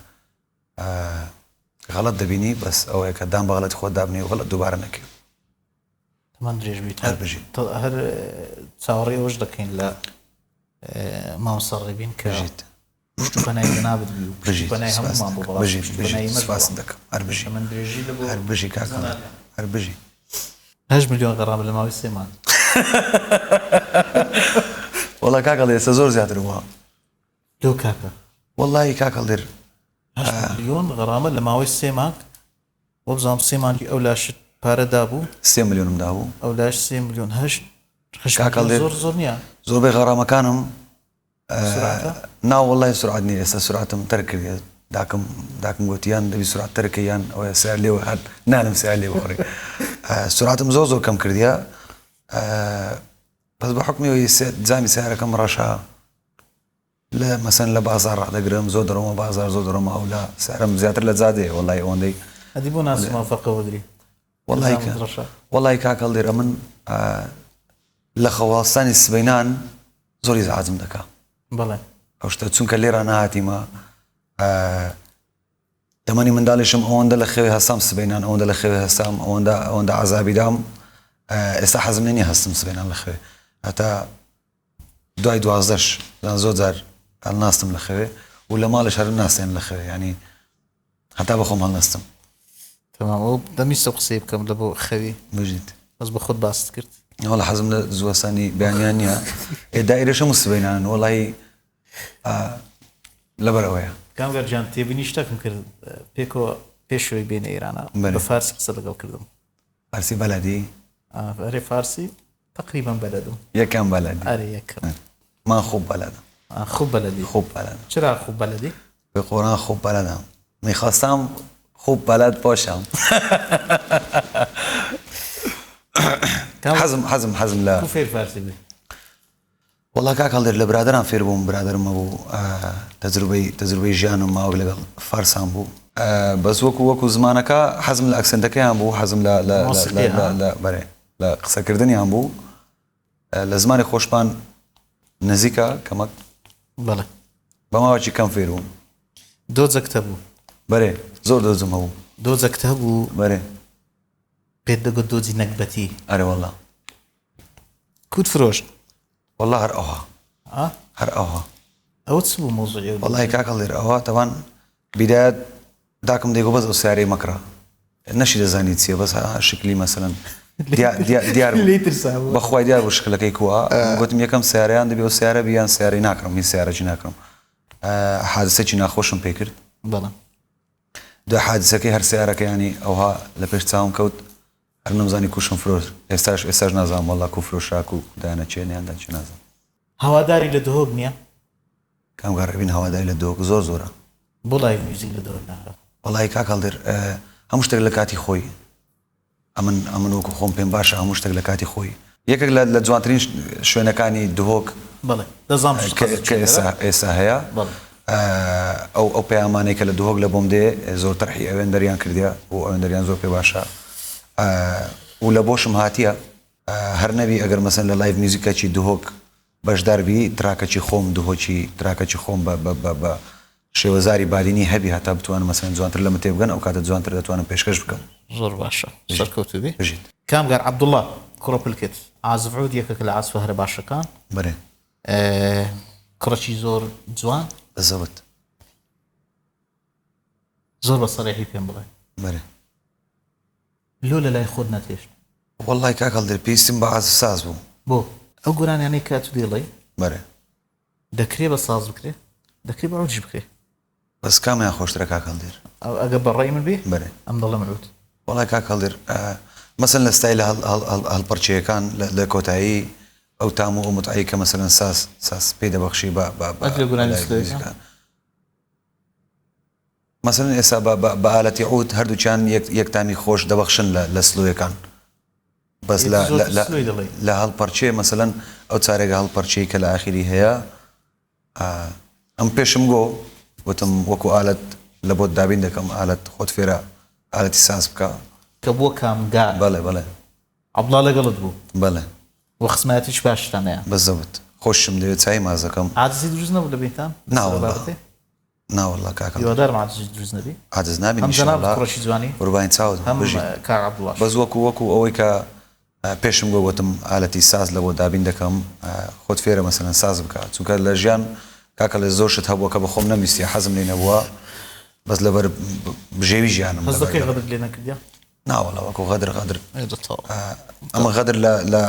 غەڵەت دەبینی بەس ئەوەیە کە دان بە غەڵەتی خۆت دابنێی و غەڵەت دووبارە نەکەی. تەمەن درێژ بیت هەر بژیت. هەر چاوەڕێی ئەوەش دەکەین لە مامۆستا ڕێبین کە بژیت. پشت و پەنای جەنابت بی و پشت و بژیت پەنای سپاست هەموومان بۆ دەکەم. بەڵام بژیت پشت و بژیت پەنای ئێمەش سپاست بووە. دەکەم. هەر بژی. تەمەن درێژی لە بۆ هەر بژی کاک هەڵدێر. زەنابیان. هەر بژی. هەشت ملیۆن غەرامە لە ماوەی سێ مانگ. وەڵا کاک هەڵدێر ئێستا زۆر زیاتر بووە. لۆ کاکە؟ وەڵاهی کاک هەڵدێر هەشت ملیۆن غەرامە لە ماوەی سێ مانگ وەبزانم سێ مانگی ئەو لاشت پارە دابوو سێ ملیۆنم دابوو ئەو لاش سێ ملیۆن هەشت هەشت کاک ملیۆن هەڵدێر زۆر زۆر نییە زۆربەی غەرامەکانم سرعەتە نا وەڵاهی سرعەت نییە ئێستا سرعەتم تەرک کردیە داکم داکم گۆتی یان دەبی سرعەت تەرک کەی یان ئەوەیە سیار لێوە هەر نالم سیار لێ بخوڕی سرعەتم زۆر زۆر کەم کردیە بەس بە حوکمی ئەوەی جامی سیارەکەم ڕەشە لە مەسەن لە بازاڕ ڕادەگرم زۆر دەڕۆمە بازاڕ زۆر دەڕۆمە ئەولا سعرم زیاتر لە جادەیە وەڵای ئەوەندەی ئەدی بۆ ناچی مافەقە وەگری وەڵای زامت ڕەشە وەڵای کاک هەڵدێر ئەمن لە خەوهەڵستانی سبەینان زۆر ئیزعاجم دەکا بەڵێ ئەو شتە چونکە لێرە نەهاتیمە تەمەنی منداڵیشم ئەوەندە لە خەوێ هەستام سبەینان ئەوەندە لە خەوێ هەستام ئەوەندە ئەوەندە عەزابی دام ئێستا حەزم لێ نییە هەستم سبەینان لە خەوێ هەتا دوای دوازدەش زۆر جار هەڵناستم لە خەوێ و لە ماڵێش هەرم ناستێن لە خەوێ ینی هەتا بە خۆم هەڵنەستم. تەمام ئەو دەمویست ئەو قسەیە بکەم لە بۆ خەوی بژیت. بەس بە خۆت باست کرد. وەڵا حەزم لە زووەسانی بەیانیان نییە ئێ دایرەش هەموو سبەینان وەڵی لەبەر ئەوەیە. کامگار گیان تێبینی شتەکم کرد پێکەوە پێشەوەی بێنە ئێرانە بە فارسی قسە لەگەڵ کردم. فارسی بەلەدی؟ ئەرێ فارسی تقریبا بەلەدم. یەکەم بەلەدی؟ ئەرێ یەکەم. من خوب بەلەدم. خوب بەلەدی؟ خوب بەلەدم. چرا خوب بەلەدی؟ به قرآن خوب بلدم میخواستم خوب بلد باشم حەزم حەزم حەزم لە کو فێر فارسی بووی؟ وەڵا کاک هەڵدێر لە برادەران فێر بووم برادەرم هەبوو تەجروبەی تەجروبەی ژیانم ماوەک لەگەڵ فارسان بوو بەس وەکو وەکو زمانەکە حەزم لە accent ەکەیان بوو حەزم لە لە لە بەرێ لە قسەکردنیان بوو لە زمانی خۆشمان نزیکە کەمەک بەڵێ بە ماوەکی کەم فێر بووم. دۆجەکت هەبوو؟ بەرێ زۆر دۆجم هەبوو. دۆجەکت هەبوو؟ بەرێ. پێت دەگوت دۆجی نەگبەتی؟ ئەرێ وەڵا. کوت فرۆشت؟ وەڵا هەر ئەوها. ئا؟ هەر ئەوها. ئەوە چ بوو مەوزوعی ئەو دۆجە؟ وەڵای کاک هەڵدێر ئەوە تەبان بیدایەت داکم دەیگۆ بەس ئەو سیارەی مەکڕە نەشی دەزانی چیە بەس ها شکلی مەسەلەن دیار بوو لێی ترسابوو بەخوای دیار بوو شکلەکەی کووە گوتم یەکەم سیارەیان دەبێ ئەو سیارە بی یان سیارەی ناکڕم هیچ سیارەکی ناکڕم حادسەکی ناخۆشم پێ کرد بەڵێ دوای حادسەکەی هەر سیارەکەیانی ئەوها لە پێش چاوم کەوت هەر نەمزانی کوشم فرۆش ئێستاش ئێستاش نازانم وەڵا کو فرۆشرا کو دایانە چێ نیان دا چێ نازانم. هەواداری لە دهۆک نیە؟ کام گەڕەبین هەواداری لە دهۆک زۆر زۆرە. بۆ live music لە دهۆک ناکا؟ وەڵایی کاک هەڵدێر هەموو شتێک لە کاتی خۆی ئەمن ئەمن وەکو خۆم پێم باشە هەموو شتێک لە کاتی خۆی یەکێک لە لە جوانترین شوێنەکانی دهۆک بەڵێ دەزانم کە کە ئێستا ئێستا هەیە بەڵێ ئەو ئەو پەیامانەی کە لە دهۆک لە بۆم دێ زۆر تەرحی ئەوێندەریان کردیە و ئەوێندەریان زۆر پێ باشە و لە بۆشم هاتیە هەر نەبی ئەگەر مەسەن لە live music ەکی دهۆک بەشدار بی track ەکی خۆم دهۆکی track ەکی خۆم بە بە بە بە شێوەزاری بادینی هەبی هەتا بتوانم مەسەن جوانتر لەمە تێبگەن ئەو کاتە جوانتر دەتوانم پێشکەش بکەم. زۆر باشە سەرکەوتوو بی. بژیت. کامگار عەبدوڵا کوڕە پلکت عازف عود یەکێکە لە عازفە هەرە باشەکان. بەرێ. کوڕەکی زۆر جوان. بزەبت. زۆر بە سەرێحی پێم بڵێ. بەرێ. لۆ لە لای خۆت نەتهێشت؟ وەڵای کاک هەڵدێر پێویستیم بە عازف ساز بوو. بۆ؟ ئەو گۆرانیانەی کە ئەتوو دەیڵێی. بەرێ. دەکرێ بە ساز بکرێ، دەکرێ بە عودیش بکرێ. بەس کامیان خۆشترە کاک هەڵدێر؟ ئەگەر بە ڕای من بێ؟ بەرێ. ئەم دەڵێم عود. وەڵای کاک هەڵدێر مەسەن لە ستایلە هەڵپەڕکێیەکان لە کۆتایی ئەو تام و ئەو متعەی کە مەسەلەن ساز ساز پێی دەبەخشی بە بە بە گۆرانی slow یەکان. مەسەلەن ئێستا بە بە بە ئالەتی عود هەردووکیان یەک یەک تامی خۆش دەبەخشن لە لە slow یەکان بەس لە لە لە لە هەڵپەرچێ مەسەلەن ئەو چارێگە هەڵپەرچێی کە لە ئاخیری هەیە ئەم پێشم گۆ وتم وەکو ئالەت لە بۆت دابین دەکەم ئالەت خۆت فێرە ئالەتی ساز بکە کە بووە کامگار بەڵێ بەڵێ عەبدوڵا لەگەڵت بوو بەڵێ وە خزمایەتیش باشتان هەیە بەزەبت خۆشم دەوێت چای مازەکەم عاجزی دروست نەبوو لە بینتان ناوەڵا ناوەڵا کاکە هیوادارم عاجزی دروست نەبی عاجز نابین هەم ان شاء جەنابت اللە کوڕێکی جوانی قوربانی چاوت هەم بژیت کاک عەبدوڵاش. بەس وەکو وەکو ئەوەی کە پێشم گۆ گۆتم ئالەتی ساز لە بۆ دابین دەکەم خۆت فێرە مەسەلەن ساز بکە چونکە لە ژیان کاکە لە زۆر شت هەبووە کە بە خۆم نەمویستیە حەزم لێ نەبووە بەس لەبەر بژێوی ژیانم هەست لەبەر دەکەی لەبەر غەدرت لێ نەکردیە؟ ناوەڵا وەکو غەدر غەدر ئێ دە تەواو ئەمە غەدر لە لە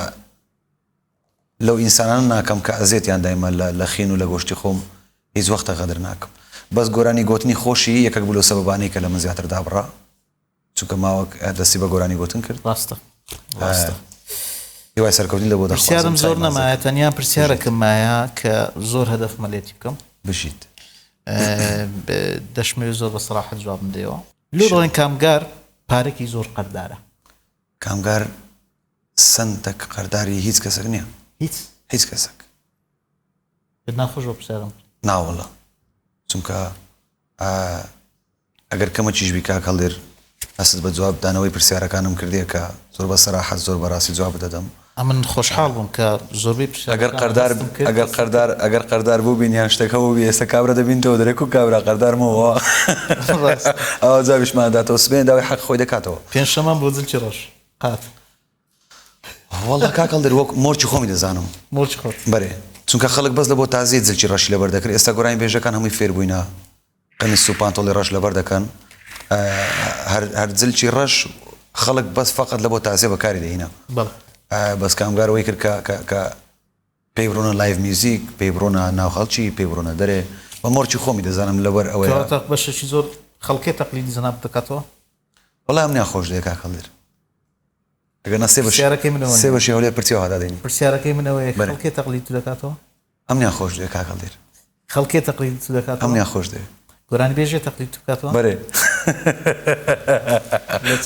لەو ئینسانانە ناکەم کە ئەزێتیان دایمە لە لە خین و لە گۆشتی خۆم هیچ وەختە غەدر ناکەم بەس گۆرانی گۆتنی خۆشی یەکەک بوو لەو سەبەبانەی کە لە من زیاتر دابڕا چونکە ماوەک دەستی بە گۆرانی گۆتن کرد ڕاستە ڕاستە هیوای سەرکەوتنی لە بۆ دەخوازم پرسیارم زۆر چای مازەکەم نەمایە تەنیا بژیت پرسیارەکەم مایە کە زۆر هەدەفمە لێتی بکەم بژیت دەشمەوێت زۆر بە سەراحەت جوابم دەیەوە لۆ دەڵێن کامگار پارەکی زۆر قەردارە کامگار سەنتەک قەرداری هیچ کەسەک نیە. هیچ؟ هیچ کەسەک. پێت ناخۆش بە پرسیارم کرد؟ ناوەڵا چونکە ئەگەر کەمەکیش بی کاک هەڵدێر هەستت بە جواب دانەوەی پرسیارەکانم کردیە کە زۆر بە سەراحەت زۆر بە ڕاستی جوابت دەدەم. ئەمن خۆشحاڵ بووم کە زۆربەی ئەگەر پرسیارەکانم قەردار هەستم کرد ئەگەر قەردار ئەگەر قەردار بووبین یان شتێک هەبووبی ئێستا کابرا دەبینتەوە دەرێ کو کابرا قەردارمەوە ڕاستە. ئەوە جوابیشمان داتەوە سبەینێ داوای حەق خۆی دەکاتەوە. پێنجشەممان بۆ جلکی ڕەش قات. وەڵا کاک هەڵدێر وەک مۆرکی خۆمی دەزانم. مۆرکی خۆت. بەرێ چونکە خەڵک بەس لە بۆ تازیە جلکی ڕەشی لەبەر دەکرد ئێستا گۆرانی بێژەکان هەمووی فێر بووینە قەمیس و پانتۆڵی ڕەش لەبەر دەکەن هەر هەر جلکی ڕەش خەڵک بەس فقط لە بۆ تازیە بەکاری دەهینا بەڵێ. بەس کامگار وەی کرد کە کە کە پێی بڕۆنە live music پێی بڕۆنە ناو خەڵکی پێی بڕۆنە دەرێ بە مۆرکی خۆمی دەزانم لەبەر ئەوەیە. کەواتە بەشێکی زۆر خەڵکێ تەقلیدی جەنابت دەکاتەوە؟ وەڵا ئەمنیان خۆش دەوێ کاک هەڵدێر. ئەگەر نا سێ بەشی پرسیارەکەی من ئەوە سێ نییە. بەشی هەولێر پرچی وەها دادەینی. پرسیارەکەی من ئەوەیە بەرێ. خەڵکێ تەقلید تو دەکاتەوە؟ ئەمنیان خۆش دەوێ کاک هەڵدێر. خەڵکێ تەقلید تو دەکاتەوە؟ ئەمنیان خۆش دەوێ. گۆرانی بێژێ تەقلید تو بکاتەوە؟ بەرێ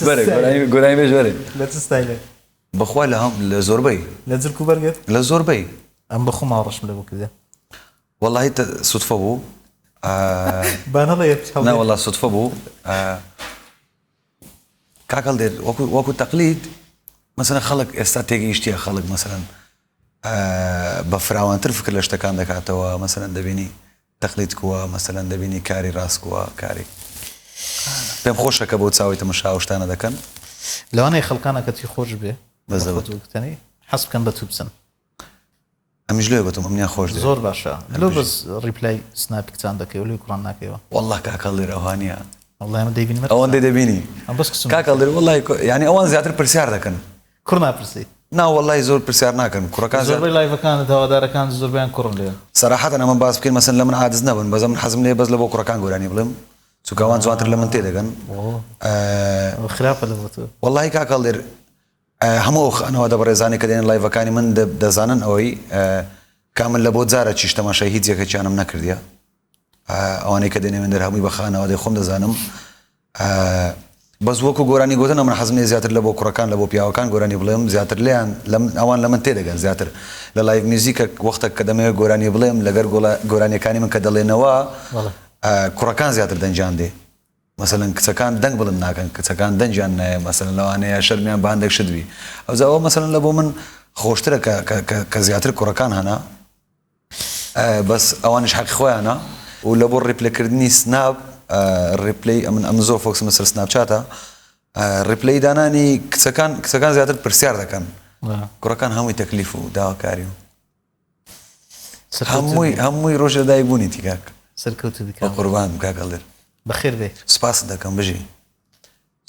بەرێ گۆرانی بێژ بەرێ. لە چ ستایلێک؟ بەخوا لە هەم لە زۆربەی. لە جلک و بەرگت؟ لە زۆربەی. ئەم بە خۆم ئاوڕەشم لە بۆ کردە. وەڵاهی سودفە بوو. با نەڵێ نا وەڵا سودفە بوو. کاک هەڵدێر وەکو وەکو تەقلید مەسەلەن خەڵک ئێستا تێگەیشتیە خەڵک مەسەلەن بە فراوانتر فکر لە شتەکان دەکاتەوە مەسەلەن دەبینی تەقلید کووە مەسەلەن دەبینی کاری ڕاست کووە کاری پێم خۆشە کە بۆ چاوی تەمەشا ئەو شتانە دەکەن. لەوانەیە خەڵکانە کە چی خۆش بێ بەزەوت وتنی حەز بکەن بە تو بچن. ئەمیش لۆیە گوتم ئەمنیان خۆش دەوێ. زۆر باشە لۆ بەس reply سناپی کچان دەکەی و لۆی کوڕان ناکەیەوە. وەڵا کاک هەڵدێر ئەوها نیە. وەڵای ئەمە دەیبینم ئەوەندەی دەبینی ئەم بەس کچم کاک هەڵدێر وەڵای یانی ئەوان زیاتر پرسیار دەکەن. کوڕ ناپرسی. نا وەڵای زۆر پرسیار ناکەن کوڕەکان زۆربەی لایڤەکانت هەوادارەکانت زۆربەیان کوڕن لێ. سەراحەتەن ئەمە باس بکەین مەسەن لە من عاجز نەبن بەس ئەمن حەزم لێیە بەس لە بۆ کوڕەکان گۆرانی بڵێم چونکە ئەوان جوانتر لە من تێدەگەن. ئەوە خراپە لە بۆ تۆ. وەڵای کاک هەڵدێر هەموو ئەو خانەوادە بەڕێزانەی کە دێنە لایڤەکانی من دەزانن ئەوەی کە من لە بۆ جارە چیش تەماشای هیچ یەکەکیانم نەکردیە ئەوانەی کە دێنە وێندەر هەمووی بە خانەوادەی خۆم دەزانم بەس وەکو گۆرانی گوتن ئەمن حەزم لێ زیاتر لە بۆ کوڕەکان لە بۆ پیاوەکان گۆرانی بڵێم زیاتر لێیان ئەوان لە من تێدەگەن زیاتر لە live music ە وەختە کە دەمەوێت گۆرانی بڵێم لەگەر گۆرانیەکانی من کە دەڵێنەوە کوڕەکان زیاتر دەنگیان دێ مەسەلەن کچەکان دەنگ بڵند ناکەن کچەکان دەنگیان نایە مەسەلەن لەوانەیە شەرمیان بە هەندێک شت بی ئەوجا ئەوە مەسەلەن لە بۆ من خۆشترە کە کە کە کە زیاتر کوڕەکان هەنە بەس ئەوانیش حەقی خۆیانە و لە بۆ reply کردنی سناپ reply ئەمن ئەمن زۆر focus م لەسەر سناپچاتە reply دانانی کچەکان کچەکان زیاتر پرسیار دەکەن کوڕەکان هەمووی تەکلیف و داواکاری و هەمووی هەمووی ڕۆژ لەدایک بوونیتی کاک. سەرکەوتوو بی کاک. بەقوربانم کاک هەڵدێر. بەخێر بێی. سپاست دەکەم بژی.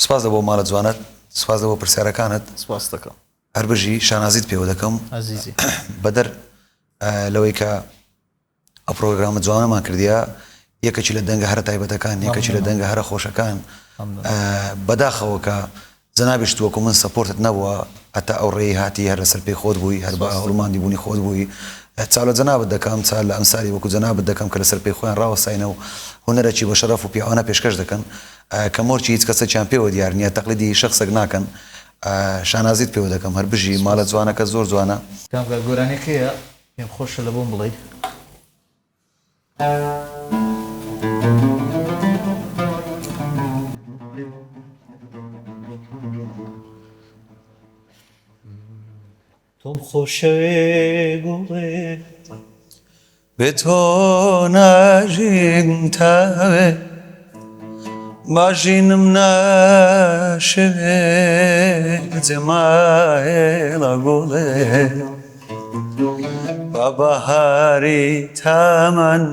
سپاس لە بۆ ماڵە جوانت سپاس لە بۆ پرسیارەکانت. سپاست دەکەم. هەر بژی شانازیت پێوە دەکەم. ئازیزی. بەدەر لەوەی کە ئەو پرۆگرامە جوانەمان کردیە یەکەکی لە دەنگە هەرە تایبەتەکان یەکەکی لە دەنگە هەرە خۆشەکان بەداخەوە کە جەنابیشت وەکو من support ت نەبووە هەتا ئەو ڕێی هاتی هەر لەسەر پێی خۆت بووی هەر بە هەوڵماندی بوونی خۆت بووی چاو لە جەنابت دەکەم چا لە ئەمسالی وەکو جەنابت دەکەم کە لەسەر پێی خۆیان ڕاوەستاینە و هونەرەکی بە شەرەف و پیاوانە پێشکەش دەکەن کە مۆرکی هیچ کەسێکیان پێوە دیار نییە تەقلیدی شەخسێک ناکەن شانازیت پێوە دەکەم هەر بژی ماڵە جوانەکە زۆر جوانە. کامگا گۆرانیەکەیە پێم خۆشە لە بۆم بڵێی. تۆم خۆشەوێ گوڵێ. بێ تۆ ناژیم تاوێ باژینم ناشێ جێماهێڵە گوڵێ با بەهاری تەمەن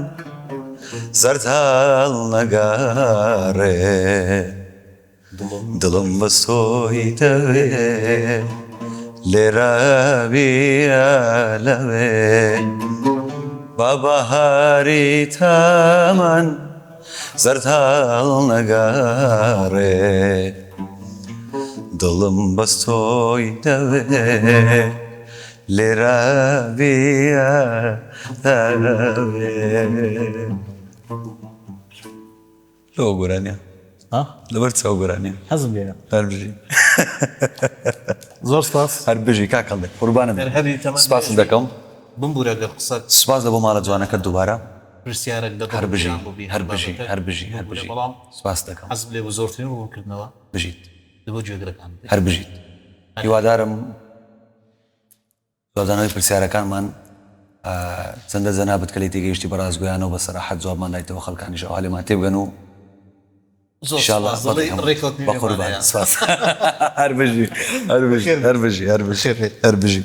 زەرد هەڵنەگەڕێ. دڵم بەس تۆی دەوێ لێرە بیە لەوێ با بەهاری تەمەن زەرد هەڵنەگەڕێ دڵم بەس تۆی دەوێ لێرە بیە لەوێ. لۆ گۆرانیە ها لەبەر چاو گۆرانیە حەزم لێیە. هەر بژی. زۆر سپاس. هەر بژی کاک هەڵدێر قوربانت بم. هەر هەبی تەمەن سپاست درێژ بی. دەکەم. بمبورە گەر قسەت. سپاس لە بۆ ماڵە جوانەکەت دووبارە. پرسیارەک لە هەر دڵم بژی گیان بوو بی هەر هەر بژی بابەتەک هەر بژی هەر بمبورە بژی بەڵام سپاست دەکەم. حەزم لێ بوو زۆرترین ڕوونکردنەوە بژیت. لە بۆ گوێگرەکان بدەی. هەر بژیت. هەر هەبی. هیوادارم. جوابدانەوەی پرسیارەکانمان چەندە جەنابت کە لێی تێگەیشتی بە ڕاستگۆیانە و بە سەراحەت جوابمان دایتەوە خەڵکانیش ئەوها لێمان تێبگەن و زۆر ئیشاڵڵا سوپاس دەڵێی بەڵێ ڕێکەوتنی بە قوربان نێوانەیە. سوپاس هەر بژی هەر بژی بەخێر هەر بژی هەر بژی بەخێر بێیت. هەر بژی.